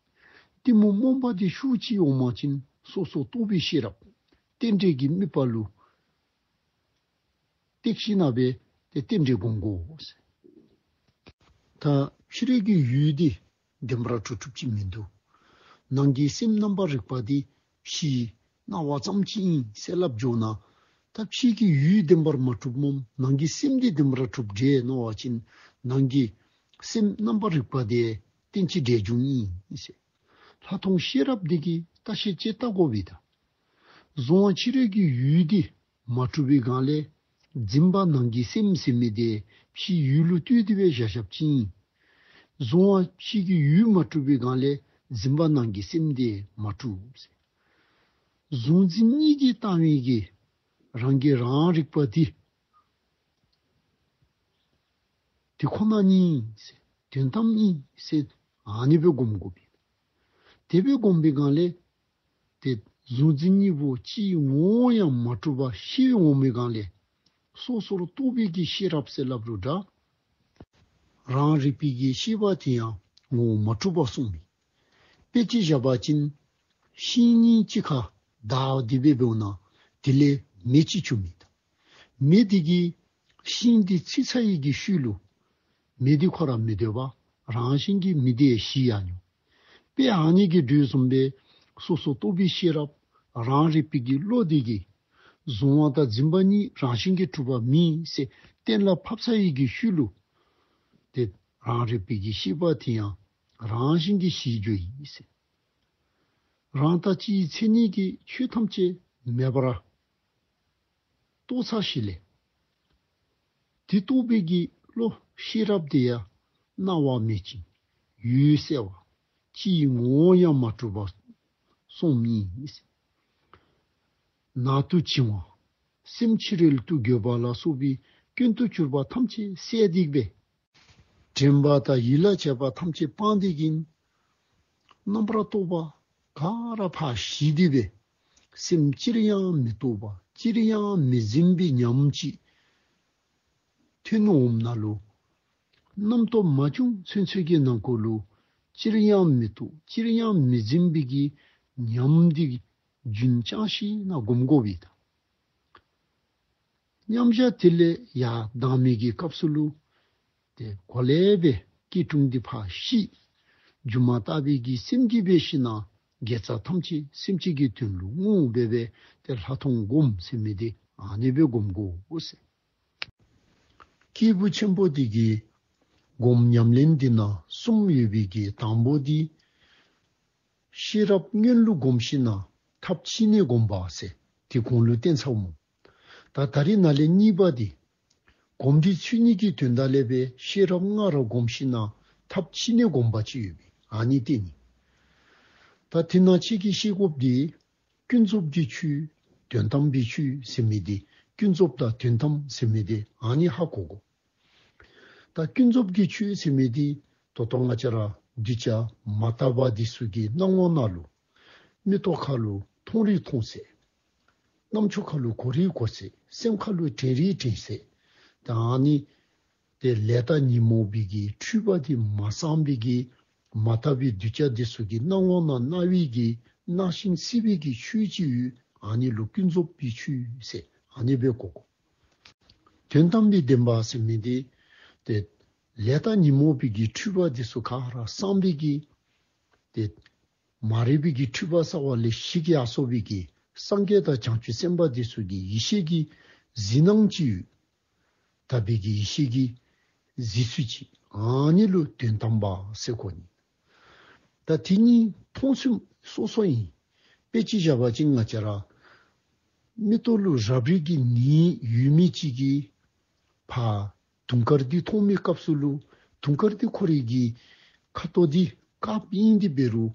གཏི་མུག་རྨོངས་པ་དེ་ཤུགས་ཆེ་འོང་པ་ཅིན་སོ་སོ་རྟོགས་པའི་ཤེས་རབ་རྟེན་འབྲེལ་གྱི་དམིགས་པ་ལུ་བཏེག་ཞིན་ན་སྦེ་ཏེ་རྟེན་འབྲེལ་སྒོམ་དགོ་ཟེར། ད་ཕྱི་རོལ་གྱི་ཡུལ་འདི་བདེན་པར་གྲུབ་གྲུབ་ཅིག་མིན་འདུག། ནང་གི་སེམས་རྣམ་པར་རིག་པ་འདི་ཕྱིའི་སྣང་བ་ཙམ་ཅིག་ཨིན་ཟེར་སླབ་འགྱོ་ན། ད་ཕྱི་གི་ཡུལ་བདེན་པར་མ་གྲུབ་སྨོ། ནང་གི་སེམས་འདི་བདེན་པར་གྲུབ་འགྱོ་མནོ་བ་ཅིན་ནང་གི་སེམས་རྣམ་པར་རིག་པ་འདི་རྟེན་ཅིང་འབྲེལ་འབྱུང་ཨིན་ཟེར། ལྷག་མཐོང་ཤེས་རབ་འདི་གིས་བརྟག་ཤིང་དཔྱད་བལྟ་དགོ་པས་ད། གཟུང་བ་ཕྱི་རོལ་གྱི་ཡུལ་འདི་མ་གྲུབ་པའི་སྒང་ལས་འཛིན་པ་ནང་གི་སེམས་ཟེར་མི་དེ་ཕྱི་ཡུལ་ལུ་ལྟོས་ཏེ་སྦེ་བཞག་བཞགཔ་ཅིག་ཨིན། གཟུང་བ་ཕྱི་གི་ཡུལ་མ་གྲུབ་པའི་སྒང་ལས་འཛིན་པ་ནང་གི་སེམས་དེ་མ་གྲུབ་ཟེར། གཟུང་འཛིན་གཉིས་ཀྱིས་བཏང་བའི་གི་རང་གི་རང་རིག་པ་འདི་དེ་ཁོ་ན་ཉིད་ཨིན་ཟེར་དོན་དམ་ཨིན་ཟེར་ཨ་ནི་སྦེ་སྒོམ་དགོ་པས། དེ་སྦེ་སྒོམ་པའི་སྒང་ལས་ཏེ་གཟུང་འཛིན་གཉིས་པོ་ཅིག་ངོ་བོ་ཡང་མ་གྲུབ་པ་ཤེས་འོང་པའི་སྒང་ལས་སོ་སོར་རྟོག་པའི་གི་ཤེས་རབ་ཟེར་སླབ་རུང་འདྲ། རང་རིག་པའི་གི་ཤེས་པ་དེ་ཡང་ངོ་བོ་མ་གྲུབ་པ་གསུངས་མི། དཔེ་ཅིག་བཞག་པ་ཅིན་ཤིང་གཉིས་གཅིག་ཁར་བདའ་སྟེ་སྦེ་འབདཝ་ད་དེ་ལས་མེ་ཅིག་བྱུང་མི་ད། མེ་དེ་གིས་ཤིང་དེ་ཚིག་ཚར་བའི་གི་ཤུལ་ལུ་མེ་དེ་ཁོ་ར་མི་སྡོད་པར་རང་བཞིན་གྱིས་མེ་དེ་ཞི་ཡར་འགྱོ། དཔེ་ཨ་ནི་གི་དོན་བཟུམ་སྦེ་སོ་སོ་རྟོག་པའི་ཤེས་རབ་རང་རིག་པའི་གི་བློ་དེ་གིས་གཟུང་བ་དང་འཛིན་པ་གཉིས་རང་བཞིན་གྱིས་གྲུབ་པ་མེན་ཟེར་གཏན་ལ་ཕབ་ཚར་བའི་གི་ཤུལ་ལུ་ཏེ་རང་རིག་པའི་གི་ཤེས་པ་དེ་ཡང་རང་བཞིན་གྱིས་ཞི་འགྱོཝ་ཨིན་ཟེར། རང་དང་སྤྱིའི་མཚན་ཉིད་ཀྱི་ཆོས་ཐམས་ཅད་མེད་པར་རྟོགས་ཚར་ཞིནམ་ལས། དེ་རྟོགས་པའི་གི་བློ་ཤེས་རབ་དེ་ཡང་སྣང་བ་མེད་ཅིང་འོད་གསལ་བ། ཅི་ཡི་ངོ་བོ་ཡང་མ་གྲུབ་པ་གསུངསམ་ཨིན། ནང་དུ་བྱིང་བ། སེམས་ཕྱི་རོལ་དུ་འགྱོད་པ་ལ་སོགས་པའི་སྐྱོན་དུ་གྱུར་པ་ཐམས་ཅད་བསལ་ཏེ་སྦེ། དྲན་པ་དང་ཡིད་ལ་བྱེད་པ་ཐམས་ཅད་སྤངས་ཏེ་གིས་རྣམ་པར་རྟོག་པ་ག་ར་ཕར་ཞི་སྟེ་སྦེ། སེམས་ཅིར་ཡང་མི་རྟོག་པ་ཅིར་ཡང་མི་འཛིན་པའི་ཉམས་ཅིག་ཐོན་འོངམ་ན་ལུ། རྣམ་རྟོག་མ་བྱུང་ཚུན་ཚོད་ཀྱི་ནང་འཁོད་ལུ་ཅིར་ཡང་མི་རྟོག་ཅིར་ཡང་མི་འཛིན་པའི་གི་ཉམས་འདི་རྒྱུན་བསྐྱངས་ཞིནམ་སྒོམ་དགོ་པས་ད། མཉམ་བཞག་དེ་ལས་ཡར་ལྡང་མི་གི་སྐབས་སུ་ལུ། དེ་གོ་ལེ་སྦེ་སྐྱིལ་ཀྲུང་འདི་ཕར་བཤིག། སྒྱུ་མ་ལྟ་བུའི་གི་སེམས་ཀྱིས་འབད་ཞིནམ་དགེ་རྩ་ཐམས་ཅད་སེམས་ཅན་གྱི་དོན་ལུ་བསྔོ་སྦེ་སྦེ་དེ་ལྷག་མཐོང་སྒོམ་ཟེར་མི་འདི་ཨ་ནི་སྦེ་སྒོམ་དགོ་ཟེར། སྐྱེས་བུ་ཆེན་པོ་འདི་གིས་སྒོམ་ཉམས་ལེན་འདི་ནང་གསུམ་ཡོད་པའི་གི་དང་པོ་འདི། ཤེས་རབ་སྔོན་ལུ་སྒོམ་ཞིནམ་ཐབས་ཕྱི་ནས་སྒོམ་པ་ཟེར་དེ་གོང་ལུ་བསྟན་ཚརཝ་སྨོ། ད་ད་རིས་ནཱ་ལས་གཉིས་པ་འདི། སྒོམ་འདི་ཚུལ་གཉིས་ཀྱི་དོན་དག་ལས་སྦེ་ཤེས་རབ་སྔ་རབས་སྒོམ་ཞིནམ་ཐབས་ཕྱི་ནས་སྒོམ་པ་ཅིག་ཡོད་པས་ཨ་ནི་བསྟན་ནི། ད་དེ་ནང་ཅིག་གི་ཤེས་དགོཔ་འདི། ཀུན་རྫོབ་ཀྱི་ཆོས་དོན་དམ་པའི་ཆོས་ཟེར་མི་འདི་ཀུན་རྫོབ་དང་དོན་དམ་ཟེར་མི་འདི་ཨ་ནི་ཧ་གོ་དགོ། ད་ཀུན་རྫོབ་ཀྱི་ཆོས་ཟེར་མི་འདི་ད་ལྟོ་ང་བཅས་ར་གདུལ་བྱ་མ་དག་པ་འདི་ཚུ་གི་སྣང་ངོ་ནང་ལུ། མིག་ཏོ་ཁ་ལུ་མཐོང་རིགས་མཐོང་ཚད། རྣམ་ཅོ་ཁ་ལུ་གོ་རིགས་གོ་ཚད། སེམས་ཁ་ལུ་དྲན་རིགས་དྲན་ཚད། ད་ཨ་ནི་དེ་ལས་དང་ཉོན་མོངས་པའི་གི་འཁྲུལ་པ་འདི་མ་སངས་པའི་གི་མ་དག་པའི་གདུལ་བྱ་འདི་ཚུ་གི་སྣང་ངོ་ནང་སྣང་བའི་གི་སྣང་ཞིང་སྲིད་པའི་གི་ཆོས་ཅིག་ཡོད། ཨ་ནི་ལུ་ཀུན་རྫོབ་པའི་ཆོས་ཟེར་ཨ་ནི་སྦེ་གོ་དགོ། དོན་དམ་པའི་བདེན་པ་ཟེར་མི་འདི་དེ་ལས་དང་ཉོན་མོངས་པའི་གི་འཁྲུལ་པ་འདི་ཚུ་ག་ར་སངས་པའི་གི་དེ་མ་རིག་པའི་གི་འཁྲུལ་པ་སངས་པ་ལས་ཞིག་ཡར་སོ་བའི་གི་སངས་རྒྱས་དང་བྱང་ཆུབ་སེམས་དཔའ་འདི་ཚུ་གི་ཡེ་ཤེས་ཀྱི་གཟིགས་སྣང་ཅིག་ཡོད། དག་པའི་གི་ཡེ་ཤེས་ཀྱི་གཟིགས་ཚུལ་ཅིག་ཨ་ནི་ལུ་དོན་དམ་པ་ཟེར་གོ་ནི། ད་དེ་གཉིས་མཐོང་ཚུལ་སོ་སོ་ཨིན། དཔེ་ཅིག་བཞག་པ་ཅིན་ང་བཅས་ར་མིག་ཏོ་ལུ་རབ་རིབ་ཀྱི་ནད་ཡོད་མི་ཅིག་གིས་ཕར་དུང་དཀར་འདི་མཐོང་མི་སྐབས་སུ་ལུ་དུང་དཀར་འདི་ཁོ་རའི་གི་ཁ་དོག་འདི་དཀརཔོ་ཨིན་དེ་འབད་རུང་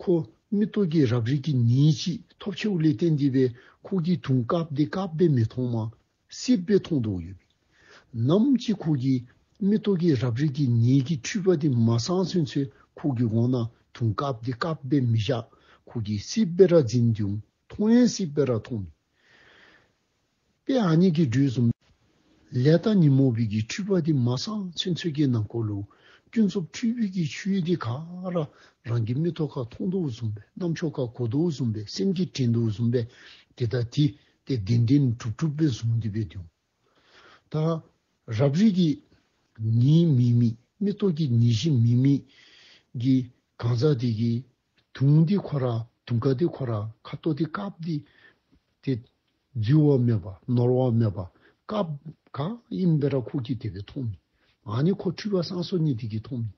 ཁོ་མིག་ཏོ་གི་རབ་རིབ་ཀྱི་ནད་ཅིག་ཐོབ་ཆི་ལས་བརྟེན་ཏེ་སྦེ་ཁོ་གིས་དུང་དཀརཔོ་འདི་དཀརཔོ་སྦེ་མི་མཐོང་མ་སེརཔོ་སྦེ་མཐོང་དོ་ཡོད། ནམ་ཅིག་ཁོ་གི་མིག་ཏོ་གི་རབ་རིབ་ཀྱི་ནད་ཀྱི་འཁྲུལ་པ་འདི་མ་སངས་ཚུན་ཚོད་ཁོ་གི་ངོ་ནང་དུང་དཀརཔོ་འདི་དཀརཔོ་སྦེ་མི་བཞག། ཁོ་གིས་སེརཔོ་སྦེ་ར་འཛིན་ཏེ་འོང་། མཐོང་ཡང་སེརཔོ་སྦེ་ར་མཐོང་མི། དཔེ་ཨ་ནི་གི་འགྲོས་བཟུམ། ལས་དང་ཉོན་མོངས་པའི་གི་འཁྲུལ་པ་འདི་མ་སངས་ཚུན་ཚོད་ཀྱི་ནང་འཁོད་ལུ་ཀུན་རྫོབ་འཁྲུལ་པའི་གི་ཆོས་འདི་ག་ར་རང་གི་མིག་ཏོ་ཁར་མཐོང་དོ་བཟུམ་སྦེ་རྣམ་ཅོ་ཁར་གོ་དོ་བཟུམ་སྦེ་སེམས་ཀྱིས་དྲན་དོ་བཟུམ་སྦེ་དེ་དང་དེ་དེ་བདེན་བདེན་གྲུབ་གྲུབ་སྦེ་བཟུང་སྟེ་སྦེ་འདུག། ད་རབ་རིབ་ཀྱི་ནད་མེད་མི་མིག་ཏོ་གི་ནད་གཞི་མེད་མི་གི་གང་ཟག་དེ་གིས་དུང་འདི་ཁོ་ར་དུང་དཀར་འདི་ཁོ་ར་ཁ་དོག་འདི་དཀརཔོ་འདི་དེ་འཛོལ་བ་མེད་པ་ནོར་བ་མེད་པ་དཀརཔོ་ག་ཨིནམ་སྦེ་ར་ཁོ་གིས་དེ་སྦེ་མཐོང་མི། ཨ་ནི་ཁོ་འཁྲུལ་པ་སངས་སོ་ནི་དེ་གིས་མཐོང་མི།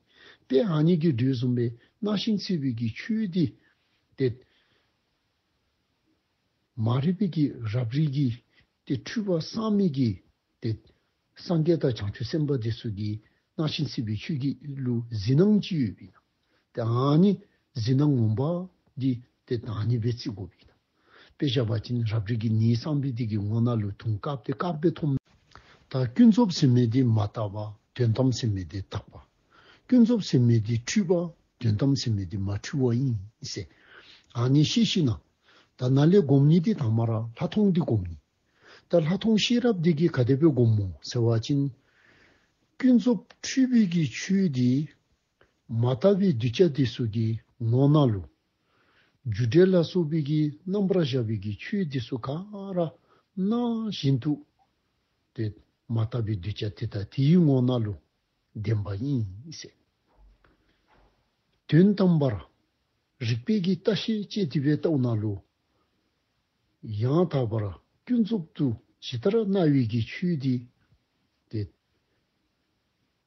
དཔེ་ཨ་ནི་གི་འགྲོས་བཟུམ་སྦེ་སྣང་ཞིང་སྲིད་པའི་གི་ཆོས་འདི་དེ་མ་རིག་པའི་གི་རབ་རིབ་ཀྱི་དེ་འཁྲུལ་པ་སངས་མི་གི་དེ་སངས་རྒྱས་དང་བྱང་ཆུབ་སེམས་དཔའ་དེ་ཚུ་གི་སྣང་ཞིང་སྲིད་པའི་ཆོས་ཀྱི་ལུ་གཟིགས་སྣང་ཅིག་ཡོད་པས་ན། དེ་ཨ་ནི་གཟིགས་སྣང་ངོ་མ་འདི་དེ་ཨ་ནི་སྦེ་བརྩི་དགོ་པས་ན། དཔེ་བཞག་པ་ཅིན་རབ་རིབ་ཀྱི་ནད་སངས་པའི་དེ་གི་ངོ་ནང་ལུ་དུང་དཀརཔོ་དེ་དཀརཔོ་སྦེ་མཐོང་། ད་ཀུན་རྫོབ་ཟེར་མི་དེ་མ་དག་པ། དོན་དམ་ཟེར་མི་དེ་དག་པ། ཀུན་རྫོབ་ཟེར་མི་དེ་འཁྲུལ་པ། དོན་དམ་ཟེར་མི་དེ་མ་འཁྲུལ་བ་ཨིན་ཟེར། ཨ་ནི་ཤེས་ཞིནམ་ད་ནཱ་ལས་སྒོམ་ནི་དེ་དང་པ་ར་ལྷག་མཐོང་དེ་སྒོམ་ནི། ད་ལྷག་མཐོང་ཤེས་རབ་དེ་གིས་ག་དེ་སྦེ་སྒོམ་སྨོ་ཟེར་བ་ཅིན། ཀུན་རྫོབ་འཁྲུལ་པའི་གི་ཆོས་དེ་མ་དག་པའི་གདུལ་བྱ་དེ་ཚུ་གི་ངོ་ནང་ལུ་རྒྱུ་འབྲས་ལ་སོགས་པའི་གི་རྣམ་པར་གཞག་པའི་གི་ཆོས་དེ་ཚུ་ག་ར་སྣང་བཞིན་དུ་དེ་མ་དག་པའི་གདུལ་བྱ་དེ་དང་དེའི་ངོ་ནང་ལུ་བདེན་པ་ཨིན་ཟེར། དོན་དམ་པར་རིགས་པའི་གི་ལྟ་ཤེས་བསྐྱེད་དེ་སྦེ་ལྟཝ་ན་ལུ་ཡང་དག་པར་ཀུན་རྫོབ་ཏུ་ཇི་ལྟར་སྣང་བའི་གི་ཆོས་དེ་དེ་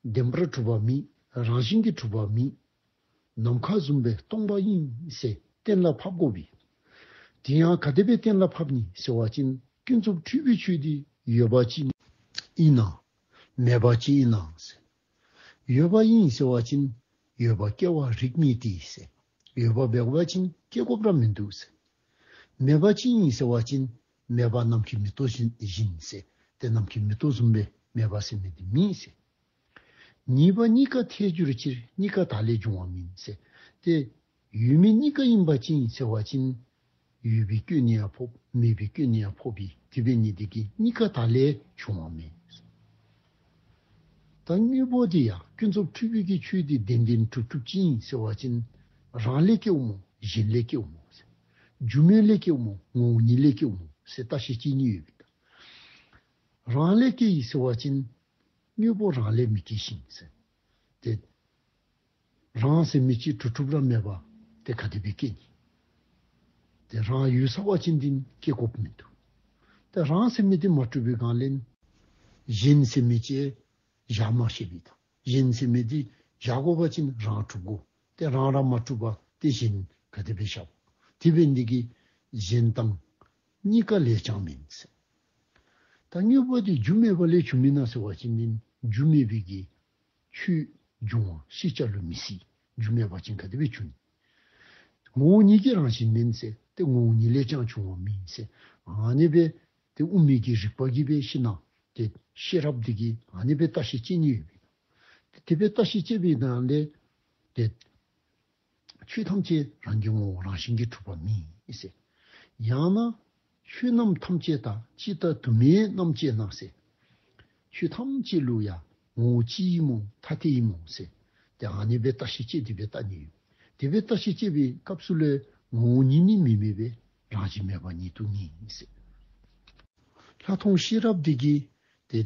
བདེན་པར་གྲུབ་པ་མེད། རང་བཞིན་གྱིས་གྲུབ་པ་མེད། ནམ་མཁའ་བཟུམ་སྦེ་སྟོང་པ་ཨིན་ཟེར་ གཏན་ལ་ཕབ་དགོ་པས། དེ་ཡང་ག་དེ་སྦེ་གཏན་ལ་ཕབ་ནི་ཟེར་བ་ཅིན་ཀུན་རྫོབ་འཁྲུལ་པའི་ཆོས་འདི་ཡོད་པ་ཅིག་ཨིན་ན་མེད་པ་ཅིག་ཨིན་ན་ཟེར། ཡོད་པ་ཨིན་ཟེར་བ་ཅིན་ཡོད་པ་སྐྱེ་བར་རིགས་མི་དེ་ཟེར། ཡོད་པ་འབད་བ་ཅིན་སྐྱེ་དགོཔ་ར་མིན་འདུག་ཟེར། མེད་པ་ཅིག་ཨིན་ཟེར་བ་ཅིན་མེད་པ་ནམ་མཁའི་མེ་ཏོག་བཞིན་བཞིན་ཟེར། ཏེ་ནམ་མཁའི་མེ་ཏོག་བཟུམ་སྦེ་མེད་པ་ཟེར་མི་དེ་མེད་ཟེར། གཉིས་པ་གཉིས་ཀ་ཐལ་འགྱུར་ཕྱིར། གཉིས་ཀ་བདག་ལས་འབྱུང་བ་མིན་ཟེར། ཏེ་ཡོད་མེད་གཉིས་ཀ་ཨིན་པ་ཅིན་ཟེར་བ་ཅིན་ཡོད་པའི་སྐྱོན་ནི་ཡང་ཕོག་མེད་པའི་སྐྱོན་ནི་ཡང་ཕོག་པས། དེ་འབད་ནི་དེ་གིས་གཉིས་ཀ་བདག་ལས་འབྱུང་བ་མིན། ད་དངོས་པོ་དེ་ཡང་ཀུན་རྫོབ་འཁྲུལ་པའི་གི་ཆོས་དེ་བདེན་བདེན་གྲུབ་གྲུབ་ཅིག་ཨིན་ཟེར་བ་ཅིན་རང་ལས་སྐྱེཝ་སྨོ་གཞན་ལས་སྐྱེཝ་སྨོ་ཟེར། སྒྱུ་མའི་ལས་སྐྱེཝ་སྨོ་ངོ་བོ་ཉིད་ལས་སྐྱེཝ་སྨོ་ཟེར་བརྟག་ཞིབ་བྱེད་ནི་ཡོད་པས། རང་ལས་སྐྱེ་ཡི་ཟེར་བ་ཅིན་དངོས་པོ་རང་ལས་མི་སྐྱེ་ཞིང་ཟེར། ཏེ་རང་ཟེར་མི་ཅིག་གྲུབ་གྲུབ་ར་མེད་པ་དེ་ག་དེ་སྦེ་སྐྱེ་ནི། ཏེ་རང་ཡོད་ཟེར་བ་ཅིན་དེ་སྐྱེ་དགོཔ་མིན་འདུག། ཏེ་རང་ཟེར་མི་དེ་མ་གྲུབ་པའི་སྒང་ལས་གཞན་ཟེར་མི་ཅིག་བཞག་མ་ཤེས་པས་ད། གཞན་ཟེར་མི་དེ་བཞག་དགོ་པ་ཅིན་རང་གྲུབ་དགོ། ཏེ་རང་ར་མ་གྲུབ་པར་ཏེ་གཞན་ག་དེ་སྦེ་བཞག། དེ་འབད་ནི་དེ་གིས་གཞན་དང་གཉིས་ཀ་ལས་ཀྱང་མིན་ཟེར། ད་དངོས་པོ་དེ་རྒྱུ་མེད་པ་ལས་བྱུང་མིན་ན་ཟེར་བ་ཅིན་རྒྱུ་མེད་པའི་གི་ཆོས་འབྱུང་བ་ཤེས་བྱ་ལུ་མི་སྲིད། རྒྱུ་མེད་པ་ཅིན་ག་དེ་སྦེ་འབྱུང་། ངོ་བོ་ཉིད་ཀྱི་རང་བཞིན་མིན་ཟེར། ཏེ་ངོ་བོ་ཉིད་ལས་ཀྱང་བྱུང་བ་མིན་ཟེར། ཨ་ནི་སྦེ་ཏེ་དབུ་མའི་གི་རིགས་པ་གིས་སྦེ་ཤེས་ན་ཏེ་ཤེས་རབ་དེ་གིས་ཨ་ནི་སྦེ་བརྟག་ཞིབ་བྱེད་ནི་ཡོད་པས། ཏེ་དེ་སྦེ་བརྟག་ཞིབ་བྱེད་པའི་ནང་ལས་ཏེ་ཆོས་ཐམས་ཅད་རང་གི་ངོ་བོ་རང་བཞིན་གྱིས་གྲུབ་པ་མིན་ཟེར། ཡང་ན་ཆོས་རྣམས་ཐམས་ཅད་དག། གཅིག་ལྟར་དུ་མའི་རྣམ་དཔྱད་ན་ཟེར། ཆོས་ཐམས་ཅད་ལུ་ཡང་ངོ་བོ་གཅིག་ཨིན་མོ་ཐ་དད་ཨིན་མོ་ཟེར། ཏེ་ཨ་ནི་སྦེ་བརྟག་ཞིབ་དཔྱད་དེ་སྦེ་བལྟ་ནི་ཡོད། དེ་སྦེ་བརྟག་ཞིབ་དཔྱད་པའི་སྐབས་སུ་ལུ་ངོ་བོ་ཉིད་ནི་མི་དམིགས་པས། རང་བཞིན་མེད་པ་ཉིད་དུ་ངེས་ཟེར། ལྷག་མཐོང་ཤེས་རབ་དེ་གིས་ཏེ་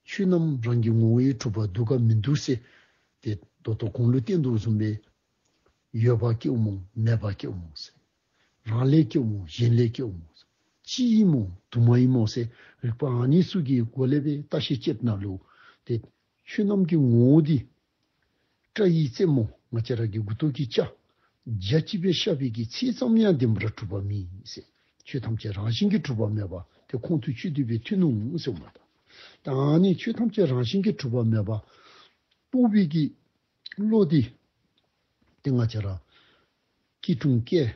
ཆོས་རྣམས་རང་གི་ངོ་བོ་ཡིས་གྲུབ་པ་འདུག་ག་མིན་འདུག་ཟེར། ཏེ་ད་ལྟོ་གོང་ལུ་བསྟན་དོ་བཟུམ་སྦེ་ཡོད་པ་སྐྱེཝ་སྨོ་མེད་པ་སྐྱེཝ་སྨོ་ཟེར། རང་ལས་སྐྱེཝ་སྨོ་གཞན་ལས་སྐྱེཝ་སྨོ་ཟེར། གཅིག་ཨིན་མོ་དུ་མ་ཨིན་མོ་ཟེར་རིགས་པ་ཨ་ནི་ཚུ་གི་སྒོ་ལས་སྦེ་བརྟག་ཞིབ་དཔྱད་ནི་ལུ་ཏེ་ཆོས་རྣམས་ཀྱི་ངོ་བོ་འདི་སྐྲ་ཡི་རྩེ་མོ་ང་བཅས་ར་གི་མགུ་ཏོ་གི་སྐྲ་འཇའ་ཅིག་སྦེ་ཤར་བའི་གི་ཚད་ཙམ་ཡང་བདེན་པར་གྲུབ་པ་མེད་ཟེར། ཆོས་ཐམས་ཅད་རང་བཞིན་གྱིས་གྲུབ་པ་མེད་པ་དེ་ཁོང་དུ་ཆུད་དེ་སྦེ་ཐོན་ནུག་ཟེར་མས་ད། ད་ཨ་ནི་ཆོས་ཐམས་ཅད་རང་བཞིན་གྱིས་གྲུབ་པ་མེད་པ་རྟོགས་པའི་གི་བློ་འདི་ཏེ་ང་བཅས་ར་སྐྱིལ་ཀྲུང་བཀལ་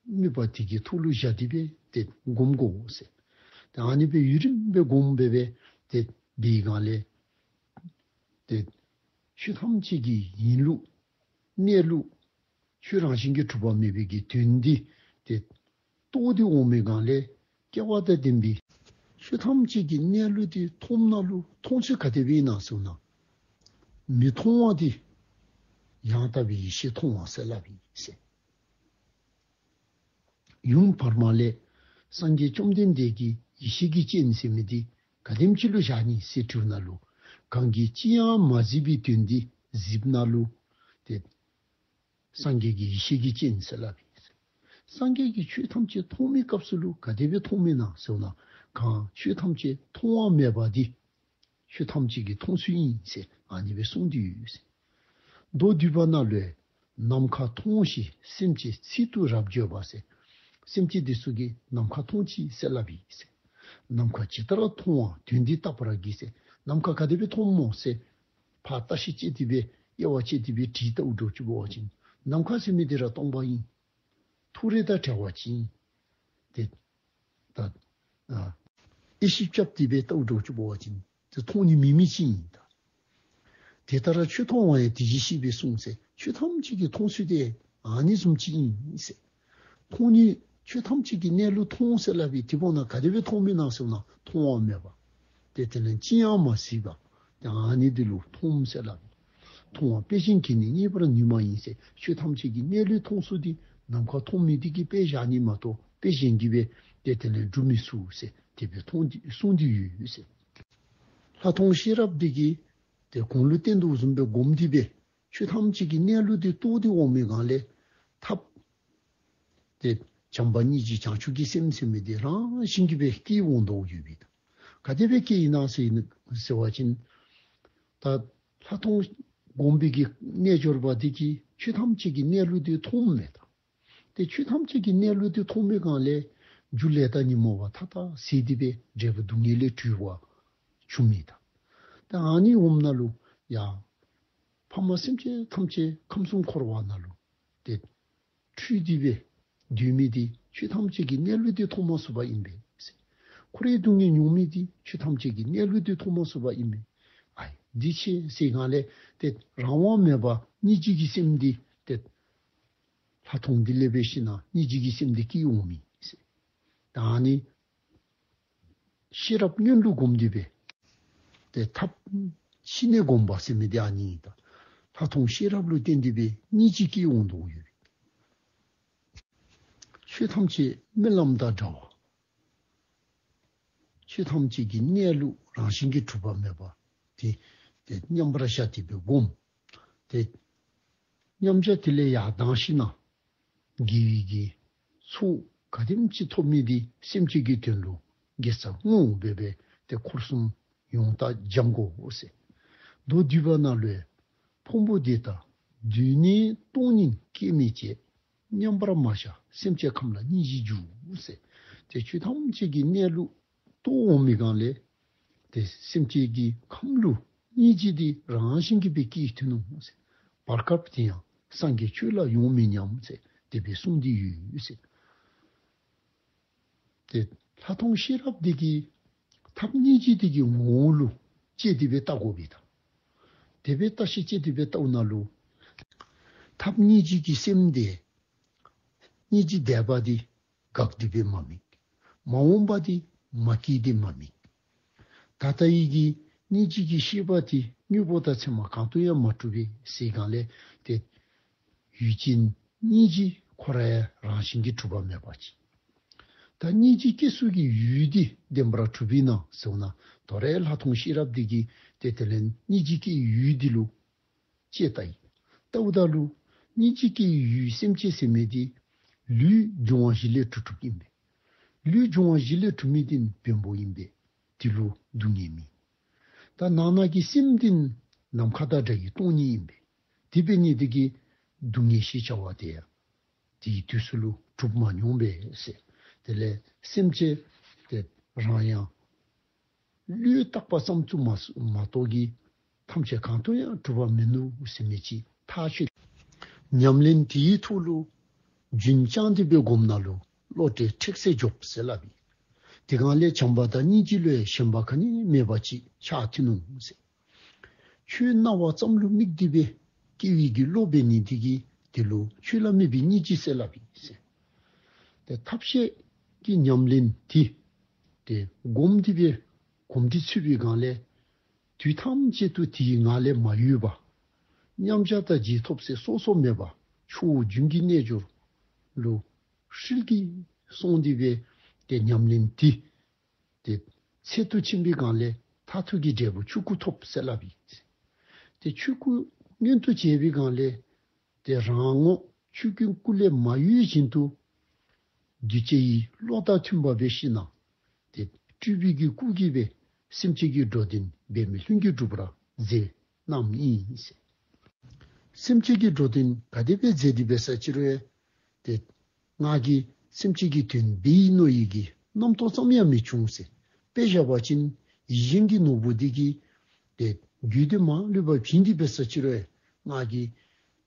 དམིགས་པ་དེ་གི་ཐོག་ལུ་བཞག་སྟེ་སྦེ་ཏེ་སྒོམ་དགོ་ཟེར། ཏེ་ཨ་ནི་སྦེ་ཡུན་རིངམོ་སྦེ་སྒོམ་སྦེ་སྦེ་ཏེ་འདིའི་སྒང་ལས་ཏེ་ཆོས་ཐམས་ཅད་ཀྱི་ཡིན་ལུགས་གནས་ལུགས་ཆོས་རང་བཞིན་གྱིས་གྲུབ་པ་མེད་པའི་གི་དོན་འདི་ཏེ་རྟོགས་ཏེ་འོང་མི་སྒང་ལས་སྐལ་བ་དང་ལྡན་པའི་ཆོས་ཐམས་ཅད་ཀྱི་གནས་ལུགས་དེ་མཐོངམ་ན་ལུ་མཐོང་ཚུལ་ག་དེ་སྦེ་ཨིན་ན་ཟེར་ན། མི་མཐོང་བ་དེ་ཡང་དག་པའི་ཡེ་ཤེས་མཐོང་བ་ཟེར་སླབ་ཨིན་ཟེར། ཡུམ་བར་མ་ལས་སངས་རྒྱས་བཅོམ་ལྡན་འདས་ཀྱི་ཡེ་ཤེས་ཀྱི་སྤྱན་ཟེར་མི་དེ་ག་དེམ་ཅིག་ལུ་བཞག་ནི་ཟེར་དྲིཝ་ན་ལུ་གང་གིས་ཅི་ཡང་མ་གཟིགས་པའི་དོན་འདི་གཟིགསཔ་ན་ལུ་ཏེ་སངས་རྒྱས་ཀྱི་ཡེ་ཤེས་ཀྱི་སྤྱན་ཟེར་སླབ་ཨིན། སངས་རྒྱས་ཀྱིས་ཆོས་ཐམས་ཅད་མཐོང་མི་སྐབས་སུ་ལུ་ག་དེ་སྦེ་མཐོངམ་ཨིན་ན་ཟེར་ན། གང་ཆོས་ཐམས་ཅད་མཐོང་བ་མེད་པ་དེ་ཆོས་ཐམས་ཅད་ཀྱིས་མཐོང་ཚུལ་ཨིན་ཟེར་ཨ་ནི་སྦེ་གསུངས་ཏེ་ཡོད་ཟེར། མདོ་སྡུད་པ་ནང་ལུ་ནམ་མཁའ་མཐོང་ཞིང་སེམས་ཅན་ཚིག་ཏུ་རབ་བརྗོད་པ་ཟེར། སེམས་ཅན་དེ་ཚུ་གིས་ནམ་མཁའ་མཐོང་ཅི་ཟེར་སླབ་ཨིན་ཟེར། ནམ་མཁའ་ཇི་ལྟར་མཐོང་བ་དོན་འདི་བརྟག་པར་གྱིས་ཟེར། ནམ་མཁའ་ག་དེ་སྦེ་མཐོངམ་སྨོ་ཟེར་ཕར་བརྟག་ཞིབ་དཔྱད་དེ་སྦེ་དབྱེ་བ་དཔྱད་དེ་སྦེ་དྲིས་བལྟཝ་འདྲཝ་ཅིག་འབད་བ་ཅིན་ནམ་མཁའ་ཟེར་མི་དེ་ར་སྟོང་པ་ཨིན། ཐུགས་རེ་དང་བྲལ་བ་ཅིག་ཨིན། ཏེ་ད་ཨ་དབྱེ་ཞིབ་རྐྱབ་སྟེ་སྦེ་བལྟཝ་འདྲཝ་ཅིག་འབད་བ་ཅིན་ཏེ་མཐོང་ནི་མེད་མི་ཅིག་ཨིན་ད། དེ་ལྟར་ཆོས་མཐོང་བ་ཡང་དེ་བཞིན་གཤེགས་པས་གསུངས་ཟེར། ཆོས་ཐམས་ཅད་ཀྱི་མཐོང་ཚུལ་དེ་ཨ་ནི་བཟུམ་ཅིག་ཨིན་ཟེར། མཐོང་ནི་ཆོས་ཐམས་ཅད་ཀྱི་གནས་ལུགས་མཐོང་ཟེར་སླབ་པའི་དེ་འབདཝ་ད་ག་དེ་སྦེ་མཐོངམ་ཨིན་ན་ཟེར་ན་མཐོང་བ་མེད་པ། ཏེ་དེ་ལས་ཅི་ཡང་མ་གཟིགས་པ། ཏེ་ཨ་ནི་དེ་ལུ་མཐོངམ་ཟེར་སླབ། མཐོང་བ་དཔེ་གཞན་གྱིས་ནི་རྙེད་པར་ནུས་མ་ཡིན་ཟེར། ཆོས་ཐམས་ཅད་ཀྱི་གནས་ལུགས་མཐོང་ཚུལ་དེ་ནམ་མཁའ་མཐོང་མི་དེ་གིས་དཔེ་བཞག་ནི་མ་གཏོགས་དཔེ་གཞན་གྱིས་སྦེ་ཏེ་དེ་ལས་སྒྲུབ་མི་ཚུགས་ཟེར་དེ་སྦེ་མཐོང་སྟེ་གསུངས་ཏེ་ཡོད་ཟེར། ལྷག་མཐོང་ཤེས་རབ་དེ་གིས་ཏེ་གོང་ལུ་བསྟན་དོ་བཟུམ་སྦེ་སྒོམ་སྟེ་སྦེ་ཆོས་ཐམས་ཅད་ཀྱི་གནས་ལུགས་དེ་རྟོགས་ཏེ་འོང་མི་སྒང་ལས་ཐབས་ཏེ་བྱམས་པ་སྙིང་རྗེ་བྱང་ཆུབ་ཀྱི་སེམས་ཟེར་མི་དེ་རང་བཞིན་གྱིས་སྦེ་སྐྱེ་འོང་དོ་ཡོད་པས་ད། ག་དེ་སྦེ་སྐྱེ་ཨིན་ན་ཟེར་ཟེར་བ་ཅིན་ད་ལྷག་མཐོང་སྒོམ་པའི་གི་རྣལ་འབྱོར་པ་དེ་གིས་ཆོས་ཐམས་ཅད་ཀྱི་གནས་ལུགས་དེ་མཐོངམ་མས་ད། ཏེ་ཆོས་ཐམས་ཅད་ཀྱི་གནས་ལུགས་འདི་མཐོང་མི་སྒང་ལས་རྒྱུ་ལས་དང་ཉོན་མོངས་པ་མཐའ་དག་ཟད་དེ་སྦེ་འབྲས་བུ་སྡུག་བསྔལ་ལས་གྲོལ་བ་བྱུང་མི་ད། ད་ཨ་ནི་འོངམ་ད་ལུ་ཡ་ཕ་མ་སེམས་ཅན་ཐམས་ཅད་ཁམས་གསུམ་འཁོར་བ་ནང་ལུ་ཏེ་འཁྲུལ་ཏེ་སྦེ་སྡོད་མི་འདི་ཆོས་ཐམས་ཅད་ཀྱི་གནས་ལུགས་འདི་མཐོང་མ་ཚུགས་པ་ཨིན་པས། འཁོར་བའི་སྡུག་བསྔལ་མྱོང་མི་འདི་ཆོས་ཐམས་ཅད་ཀྱི་གནས་ལུགས་འདི་མཐོང་མ་ཚུགས་པ་ཨིན་པས། ཨའི་འདི་ཅི་ཟེར་སྒང་ལས་ཏེ་རང་དབང་མེད་པར་སྙིང་རྗེ་གི་སེམས་འདི་ཏེ་ལྷག་མཐོང་འདི་ལས་འབད་ཞིན་ན་སྙིང་རྗེ་གི་སེམས་འདི་སྐྱེ་འོང་མི་ཟེར། ད་ཨ་ནི་ཤེས་རབ་སྔོན་ལུ་བསྒོམས་ཏེ་སྦེ་ཏེ་ཐབས་ཕྱི་ནས་བསྒོམ་པ་ཟེར་མི་འདི་ཨ་ནི་ཨིན། ད་ལྷག་མཐོང་ཤེས་རབ་ལུ་བརྟེན་ཏེ་སྦེ་སྙིང་རྗེ་སྐྱེ་འོང་དོ་ཡོད། ཆོས་ཐམས་ཅད་རྨི་ལམ་དང་འདྲ་བ། ཆོས་ཐམས་ཅད་ཀྱི་གནས་ལུགས་རང་བཞིན་གྱིས་གྲུབ་པ་མེད་པ་དེ་ཏེ་མཉམ་པར་བཞག་སྟེ་སྦེ་བསྒོམ། ཏེ་མཉམ་བཞག་དེ་ལས་ཡར་ལྡང་ཞིན་ན་དགེ་བའི་གི་ཚོགས་ག་དེམ་ཅིག་ཐོབ་མི་འདི་སེམས་ཅན་གྱི་དོན་ལུ་དགེ་རྩ་བསྔོ་འབད་སྦེ་ཏེ་འཁོར་གསུམ་ཡོངས་དག་སྦྱང་དགོ་ཟེར། མདོ་སྡུད་པ་ནང་ལུ་ཕུང་པོ་འདི་དག་སྡུག་བསྔལ་སྟོང་ཉིད་སྐྱེ་མི་བྱེད། མཉམ་པར་མ་བཞག་སེམས་ཅན་ཁམས་ལ་སྙིང་རྗེ་འཇུག་ཟེར། ཏེ་ཆོས་ཐམས་ཅད་ཀྱི་གནས་ལུགས་རྟོགས་འོང་མི་སྒང་ལས་ཏེ་སེམས་ཅན་གྱི་ཁམས་ལུ་སྙིང་རྗེ་འདི་རང་བཞིན་གྱིས་སྦེ་སྐྱེ་ཐོན་འོང་ཟེར། བར་སྐབས་དེ་ཡང་སངས་རྒྱས་ཆོས་ལ་ཡོང་མི་ཉམས་ཟེར་དེ་སྦེ་གསུངས་ཏེ་ཡོད་ཟེར། ཏེ་ལྷག་མཐོང་ཤེས་རབ་འདི་གིས་ཐབས་སྙིང་རྗེ་འདི་གི་ངོ་བོ་ལུ་དཔྱད་དེ་སྦེ་བལྟ་དགོ་པས་ད། དེ་སྦེ་བལྟ་ཞིན་དཔྱད་དེ་སྦེ་བལྟཝ་ད་ལུ་ཐབས་སྙིང་རྗེ་གི་སེམས་འདི་སྙིང་རྗེ་འདས་པ་འདི་འགག་སྟེ་སྦེ་མ་དམིགས། མ་འོངས་པ་འདི་མ་སྐྱེས་ཏེ་མ་དམིགས། ད་ལྟ་ཡི་གི་སྙིང་རྗེ་གི་ཤེས་པ་འདི་དངོས་པོ་དང་མཚན་མ་གང་དུ་ཡང་མ་གྲུབ་པས་ཟེར་སྒང་ལས་ཏེ་ཡུལ་ཅན་སྙིང་རྗེ་ཁོ་ར་ཡང་རང་བཞིན་གྱིས་གྲུབ་པ་མེད་པ་ཅིག། ད་སྙིང་རྗེ་སྐྱེ་ས་གི་ཡུལ་འདི་བདེན་པར་གྲུབ་ཨིན་ན་ཟེར་ན་དོ་རུང་ལྷག་མཐོང་ཤེས་རབ་འདི་གིས་ཏེ་དེ་ལས་སྙིང་རྗེ་སྐྱེ་ཡུལ་འདི་ལུ་དཔྱད་བལྟ་ཡི། བལྟཝ་ད་ལུ་སྙིང་རྗེ་སྐྱེ་ཡུལ་སེམས་ཅན་ཟེར་མི་འདི་ལུས་འབྱུང་བ་བཞི་ལས་གྲུབ་གྲུབ་ཨིན་པས། ལུས་འབྱུང་བ་བཞི་ལས་གྲུབ་མི་འདི་བེམ་པོ་ཨིན་པས། དེ་ལུ་སྡུག་བསྔལ་མེད། ད་ནང་ན་གི་སེམས་འདི་ནམ་མཁའ་དང་འདྲ་བའི་སྟོང་ཉིད་ཨིན་པས། དེ་འབད་ནི་འདི་གིས་སྡུག་བསྔལ་ཞེས་བྱ་བ་དེ་ཡང་དེའི་དུས་སུ་ལུ་གྲུབ་མ་མྱོང་པས་ཟེར། དེ་ལས་སེམས་ཅན་དེ་རང་ཡང་བློས་བཏགས་པ་ཙམ་དུ་མ་མ་གཏོགས་ཀྱི་ཐམས་ཅད་གང་དུ་ཡང་གྲུབ་པ་མིན་ནུག་ཟེར་མི་ཅིག་ཐག་ཆོད། ཉམས་ལེན་དེའི་ཐོག་ལུ་རྒྱུན་བསྐྱངས་ཏེ་སྦེ་བསྒོམ་ན་ལུ་བློ་གྲོས་འཁྲུགས་སེ་འཇོམས་ཟེར་སླབ་ཨིན། དེ་སྒང་ལས་བྱམས་པ་དང་སྙིང་རྗེ་ལུ་ཡང་ཞེན་པ་ག་ནི་མེད་པ་ཅིག་ཆགས་ཐོན་འོང་ཟེར། ཆོས་སྨྲ་བ་ཙམ་ལུ་དམིགས་ཏེ་སྦེ་སྐྱེ་བའི་གི་བློ་འབད་ནི་འདི་གིས་དེ་ལུ་ཆོས་ལ་དམིགས་པའི་སྙིང་རྗེ་ཟེར་སླབ་ཨིན་ཟེར། ཏེ་ཐབས་ཤེས་ཀྱི་ཉམས་ལེན་དེ་ཏེ་བསྒོམ་སྟེ་སྦེ་གོམས་འདྲིས་ཚུད་པའི་སྒང་ལས་དུས་ཐམས་ཅད་དུ་དེའི་ངང་ལས་མ་གཡོས་པ། མཉམ་བཞག་དང་རྗེས་ཐོབ་ཟེར་སོ་སོ་མེད་པ་ཆོས་རྒྱུན་གྱི་རྣལ་འབྱོར་ལུ་ཧྲིལ་གྱིས་སོང་སྟེ་སྦེ་ཏེ་ཉམས་ལེན་དེ་ཏེ་ཚད་དུ་ཕྱིན་པའི་སྒང་ལས་མཐར་ཐུག་གི་འབྲས་བུ་ཆོས་སྐུ་ཐོབ་ཟེར་སླབ་ཨིན། ཏེ་ཆོས་སྐུ་མངོན་དུ་བྱས་པའི་སྒང་ལས་ཏེ་རང་ངོ་ཆོས་ཀྱི་སྐུ་ལས་མ་གཡོས་བཞིན་དུ་གདུལ་བྱའི་བློ་དང་མཐུན་པ་འབད་ཞིན་ན་ཏེ་སྤྲུལ་པའི་གི་སྐུ་གིས་སྦེ་སེམས་ཅན་གྱི་འགྲོ་དོན་འབད་མེད་ལྷུན་གྱིས་གྲུབ་པར་མཛད་གནངམ་ཨིན་ཟེར། སེམས་ཅན་གྱི་འགྲོ་དོན་ག་དེ་སྦེ་མཛད་དེ་འབད་ས་ཅི་རུང་ཏེ་ང་གིས་སེམས་ཅན་གྱི་དོན་འབད་ཡི་མནོ་བའི་གི་རྣམ་རྟོག་ཙམ་ཡང་མི་བྱུང་ཟེར། དཔེ་བཞག་པ་ཅིན་ཡིད་བཞིན་གྱི་ནོར་བུ་འདི་གིས་ཏེ་རྒྱུད་སྡེ་མ་ལུས་པ་བྱིན་ཏེ་འབད་ས་ཅི་རུང་ང་གིས་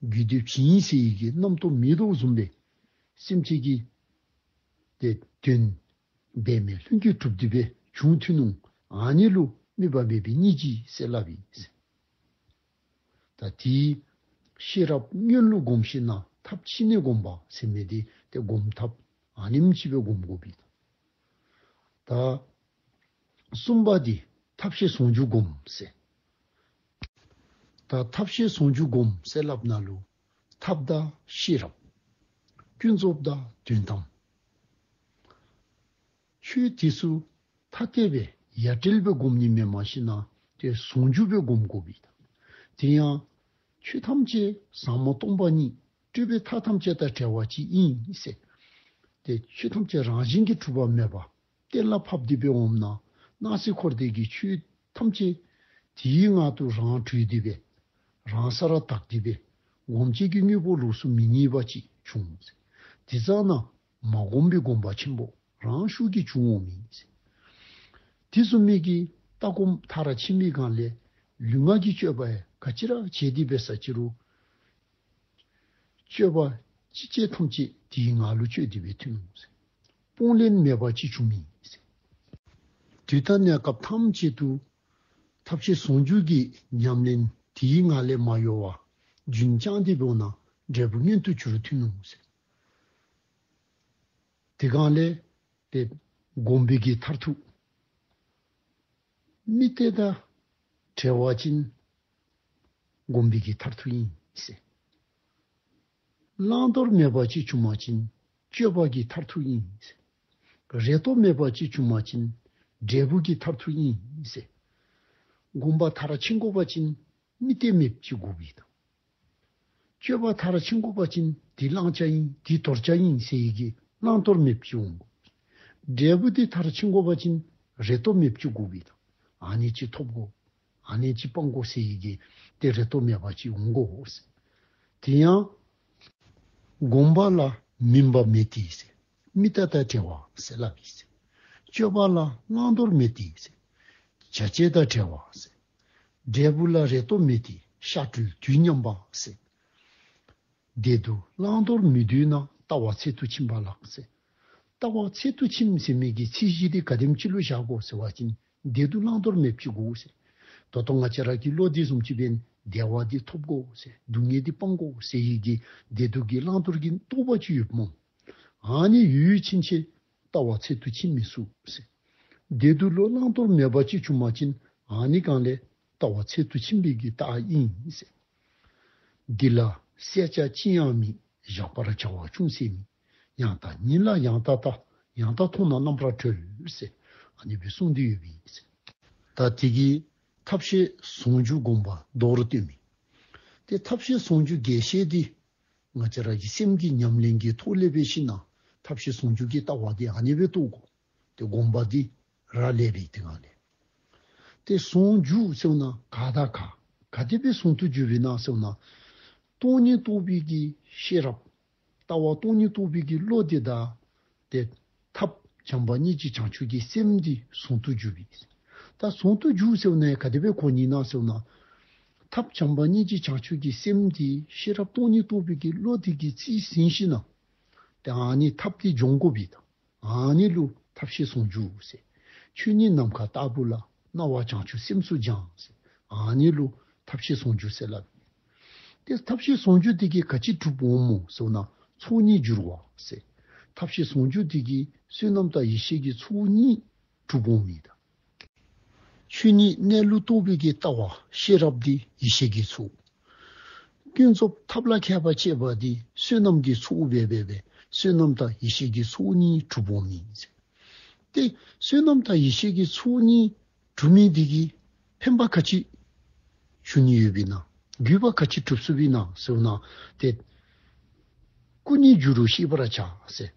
རྒྱུད་སྡེ་བྱིན་ཟེར་བའི་གི་རྣམ་རྟོག་མེད་དོ་བཟུམ་སྦེ་སེམས་ཅན་གྱི་ཏེ་དོན་འབད་མེད་ལྷུན་གྱིས་གྲུབ་སྟེ་སྦེ་བྱུང་ཐོན་འོང་། ཨ་ནི་ལུ་དམིགས་པ་མེད་པའི་སྙིང་རྗེ་ཟེར་སླབ་ཨིན་ཟེར། ད་དེའི་ཤེས་རབ་སྔོན་ལུ་བསྒོམ་ཞིན་ན་ཐབས་ཕྱི་ནས་བསྒོམ་པ་ཟེར་མི་འདི་ཏེ་བསྒོམ་ཐབས་ཨ་ནེམ་ཅིག་སྦེ་བསྒོམ་དགོ་པས། ད་གསུམ་པ་འདི་ཐབས་ཤེས་ཟུང་འཇུག་བསྒོམ་ཟེར། ད་ཐབས་ཤེས་ཟུང་འཇུག་བསྒོམ་ཟེར་སླབ་ན་ལུ་ཐབས་དང་ཤེས་རབ་ཀུན་རྫོབ་དང་དོན་དམ་ཆོས་དེ་ཚུ་ཐ་དད་སྦེ་ཡ་བྲལ་སྦེ་བསྒོམ་ནི་མེན་པར་ཞིན་ན་ཏེ་ཟུང་འཇུག་སྦེ་བསྒོམ་དགོ་པས། དེ་ཡང་ཆོས་ཐམས་ཅད་ཟབ་མོ་སྟོང་པ་ཉིད་སྤྲོས་པའི་མཐའ་ཐམས་ཅད་དང་བྲལ་བ་ཅིག་ཨིན་ཟེར། ཏེ་ཆོས་ཐམས་ཅད་རང་བཞིན་གྱིས་གྲུབ་པ་མེད་པ་གཏན་ལ་ཕབ་སྟེ་སྦེ་འོངམ་ན་སྣང་སྲིད་འཁོར་འདས་ཀྱི་ཆོས་ཐམས་ཅད་དེའི་ངང་དུ་རང་གྲོལ་ཏེ་སྦེ་རང་སར་དག་སྟེ་སྦེ་སྒོམ་བྱེད་ཀྱི་དངོས་པོ་ལོགས་སུ་མི་རྙེད་པ་ཅིག་བྱུང་ཟེར། དེ་ཙམ་ན་མ་བསྒོམས་པའི་སྒོམ་པ་ཆེན་པོ་རང་ཤུགས་ཀྱིས་བྱུང་འོང་མི་ཨིན་ཟེར། དེ་བཟུམ་མའི་གི་ལྟ་སྒོམ་མཐར་ཕྱིན་པའི་སྒང་ལས་ལུས་ངག་གི་སྤྱོད་པ་ཡང་ག་ཅི་ར་བྱས་ཏེ་འབད་ས་ཅི་རུང་སྤྱོད་པ་ཅི་བྱེད་ཐམས་ཅད་དེའི་ངང་ལུ་སྤྱོད་དེ་སྦེ་ཐོན་འོང་ཟེར། སྤོང་ལེན་མེད་པ་ཅིག་བྱུང་མི་ཨིན་ཟེར། དུས་དང་གནས་སྐབས་ཐམས་ཅད་དུ་ཐབས་ཤེས་ཟུང་འཇུག་གི་ཉམས་ལེན་དེའི་ངང་ལས་མ་གཡོ་བར་རྒྱུན་བསྐྱངས་ཏེ་འབདཝ་ད་འབྲས་བུ་མངོན་དུ་གྱུར་ཐོན་འོང་ཟེར། དེ་སྒང་ལས་ཏེ་སྒོམ་པའི་གི་མཐར་ཐུག་དམིགས་གཏད་དང་བྲལ་བ་ཅིན་སྒོམ་པའི་གི་མཐར་ཐུག་ཨིན་ཟེར། བླང་དོར་མེད་པ་ཅིག་བྱུང་པ་ཅིན་སྤྱོད་པ་གི་མཐར་ཐུག་ཨིན་ཟེར། རེ་དོགས་མེད་པ་ཅིག་བྱུང་པ་ཅིན་འབྲས་བུ་གི་མཐར་ཐུག་ཨིན་ཟེར། སྒོམ་པ་མཐར་ཕྱིན་དགོ་པ་ཅིན་དམིགས་གཏད་མེདཔ་ཅིག་དགོ་པས་དང་། སྤྱོད་པ་མཐར་ཕྱིན་དགོ་པ་ཅིན་འདི་བླང་བྱ་ཨིན་འདི་དོར་བྱ་ཨིན་ཟེར་བའི་གི་བླང་དོར་མེདཔ་ཅིག་འོང་དགོ། འབྲས་བུ་འདི་མཐར་ཕྱིན་དགོ་པ་ཅིན་རེ་དོགས་མེདཔ་ཅིག་དགོ་པས་དང་། ཨ་ནི་ཅིག་ཐོབ་དགོ། ཨ་ནི་ཅིག་སྤང་དགོ་ཟེར་བའི་གི་ཏེ་རེ་དོགས་མེད་པ་ཅིག་འོང་དགོ་ཟེར། དེ་ཡང་སྒོམ་པ་ལ་མུན་པ་མེད་དེ་ཟེར། དམིགས་གཏད་དང་བྲལ་བ་ཟེར་སླབ་ཨིན་ཟེར། སྤྱོད་པ་ལ་བླང་དོར་མེད་དེ་ཟེར། བྱ་བྱེད་དང་བྲལ་བ་ཟེར། འབྲས་བུ་ལ་རེ་དོགས་མེད་དེ་ཤར་གྲོལ་དུས་མཉམ་པ་ཟེར། བདེ་སྡུག་བླང་དོར་མི་སྡོད་ན་ལྟ་བ་ཚད་དུ་ཕྱིན་པ་ལགས་ཟེར། ལྟ་བ་ཚད་དུ་ཕྱིན་ཟེར་མི་གི་ཚད་གཞི་འདི་ག་དེམ་ཅིག་ལུ་བཞག་དགོ་ཟེར་བ་ཅིན་བདེ་སྡུག་བླང་དོར་མེདཔ་ཅིག་དགོ་ཟེར། ད་ལྟོ་ང་བཅས་ར་གི་བློ་འདི་བཟུམ་ཅིག་འབདན་བདེ་བ་འདི་ཐོབ་དགོ་ཟེར་སྡུག་བསྔལ་འདི་སྤང་དགོ་ཟེར་བའི་གི་བདེ་སྡུག་གི་བླང་དོར་གྱི་རྟོག་པ་ཅིག་ཡོདཔ་སྨོ། ཨ་ནི་ཡོད་ཡོད་ཕྱིན་ཆད་ལྟ་བ་ཚད་དུ་ཕྱིན་མི་ཚུགས་ཟེར། བདེ་སྡུག་ལུ་བླང་དོར་མེད་པ་ཅིག་བྱུང་པ་ཅིན་ཨ་ནི་སྒང་ལས་ལྟ་བ་ཚད་དུ་ཕྱིན་པའི་གི་རྟགས་ཨིན་ཟེར། འདི་ལ་བསལ་བྱ་ཅི་ཡང་མེད། བཞག་པར་བྱ་བ་ཅུང་ཟད་མེད། ཡང་དག་ཉིད་ལ་ཡང་དག་ལྟ། ཡང་དག་མཐོང་ན་རྣམ་པར་གྲོལ་ཟེར་ཨ་ནི་སྦེ་གསུངས་ཏེ་ཡོདཔ་ཨིན་ཟེར། ད་དེ་གིས་ཐབས་ཤེས་ཟུང་འཇུག་སྒོམ་པ་མདོར་བསྟན་མི། ཏེ་ཐབས་ཤེས་ཟུང་འཇུག་རྒྱས་བཤད་འདི་ང་བཅས་ར་གི་སེམས་ཀྱི་ཉམས་ལེན་གྱི་ཐོག་ལས་འབད་ཞིན་ན་ཐབས་ཤེས་ཟུང་འཇུག་གི་ལྟ་བ་འདི་ཨ་ནི་སྦེ་རྟོགས་དགོ། ཏེ་སྒོམ་པ་འདི་ར་ལས་པའི་དེ་སྒང་ལས། ཏེ་ཟུང་འཇུག་ཟེར་བ་ཅིན་ག་དང་ག་ག་དེ་སྦེ་ཟུང་དུ་འཇུག་པས་ན་ཟེར་བ་ཅིན་སྟོང་ཉིད་རྟོགས་པའི་གི་ཤེས་རབ། ལྟ་བ་སྟོང་ཉིད་རྟོགས་པའི་གི་བློ་དེ་དང་ཏེ་ཐབས་བྱམས་པ་སྙིང་རྗེ་བྱང་ཆུབ་ཀྱི་སེམས་འདི་ཟུང་དུ་འཇུག་པས། ད་ཟུང་དུ་འཇུག་ཟེར་བ་ཅིན་ག་དེ་སྦེ་གོ་ནི་ན་ཟེར་བ་ཅིན་ཐབས་བྱམས་པ་སྙིང་རྗེ་བྱང་ཆུབ་ཀྱི་སེམས་འདི་ཤེས་རབ་སྟོང་ཉིད་རྟོགས་པའི་གི་བློ་དེ་གིས་རྩིས་ཟིན་ཞིན་ན་ཏེ་ཨ་ནི་ཐབས་དེ་སྦྱོང་དགོ་པས་ད། ཨ་ནི་ལུ་ཐབས་ཤེས་ཟུང་འཇུག་ཟེར། ཆོས་ཉིད་ནམ་མཁའ་ལྟ་བུ་ལ། སྣང་བ་བྱང་ཆུབ་སེམས་སུ་སྦྱང་ཟེར། ཨ་ནི་ལུ་ཐབས་ཤེས་ཟུང་འཇུག་ཟེར་སླབ་ཨིན། ཏེ་ཐབས་ཤེས་ཟུང་འཇུག་དེ་གིས་ག་ཅི་གྲུབ་འོང་སྨོ་ཟེར་བ་ཅིན་ཚོགས་གཉིས་འགྱུར་བ་ཟེར། ཐབས་ཤེས་ཟུང་འཇུག་དེ་གིས་བསོད་ནམས་དང་ཡེ་ཤེས་ཀྱི་ཚོགས་གཉིས་གྲུབ་འོང་མི་ད། ཆོས་ཉིད་གནས་ལུགས་རྟོགས་པའི་གི་ལྟ་བ་ཤེས་རབ་འདི་ཡེ་ཤེས་ཀྱི་ཚོགས། ཀུན་རྫོབ་ཐབས་ལ་མཁས་པ་སྤྱད་པ་འདི་བསོད་ནམས་ཀྱི་ཚོགས་འབད་འབད་འབད་བསོད་ནམས་དང་ཡེ་ཤེས་ཀྱི་ཚོགས་གཉིས་གྲུབ་འོང་མི་ཟེར། ཏེ་བསོད་ནམས་དང་ཡེ་ཤེས་ཀྱི་ཚོགས་གཉིས་གྲུབ་མི་དེ་གིས་ཕན་པ་ག་ཅི་ཞུ་ནི་ཡོདཔ་ཨིན་ན། དགོས་པ་ག་ཅི་གྲུབ་ཚུགསཔ་ཨིན་ན་ཟེར་བ་ཅིན་ཏེ་སྐུ་གཉིས་འགྱུར་རུ་ཤེས་པར་བྱ་ཟེར།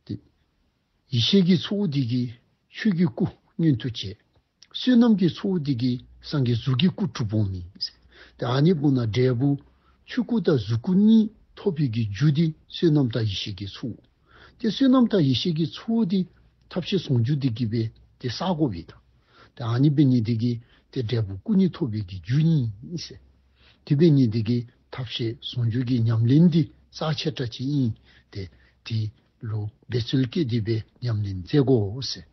ཏེ་ཡེ་ཤེས་ཀྱི་ཚོགས་དེ་གིས་ཆོས་ཀྱི་སྐུ་མངོན་དུ་བྱེད། བསོད་ནམས་ཀྱི་ཚོགས་དེ་གིས་སངས་རྒྱས་གཟུགས་ཀྱི་སྐུ་གྲུབ་འོང་མི་ཟེར། ཏེ་ཨ་ནི་འབདཝ་ད་འབྲས་བུ་ཆོས་སྐུ་དང་གཟུགས་སྐུ་གཉིས་ཐོབ་པའི་གི་རྒྱུ་དེ་བསོད་ནམས་དང་ཡེ་ཤེས་ཀྱི་ཚོགས། ཏེ་བསོད་ནམས་དང་ཡེ་ཤེས་ཀྱི་ཚོགས་དེ་ཐབས་ཤེས་ཟུང་འཇུག་དེ་གིས་འབད་ཏེ་བསག་དགོ་པས་ད། ཏེ་ཨ་ནི་འབད་ནི་དེ་གིས་ཏེ་འབྲས་བུ་སྐུ་གཉིས་ཐོབ་པའི་གི་རྒྱུ་ཨིན་ཟེར། དེ་འབད་ནི་དེ་གིས་ཐབས་ཤེས་ཟུང་འཇུག་གི་ཉམས་ལེན་འདི་རྩ་ཆེ་དྲགས་ཅིག་ཨིན། ཏེ་དེ་ལུ་འབད་རྩོལ་བསྐྱེད་དེ་སྦེ་ཉམས་ལེན་མཛད་དགོ་ཟེར།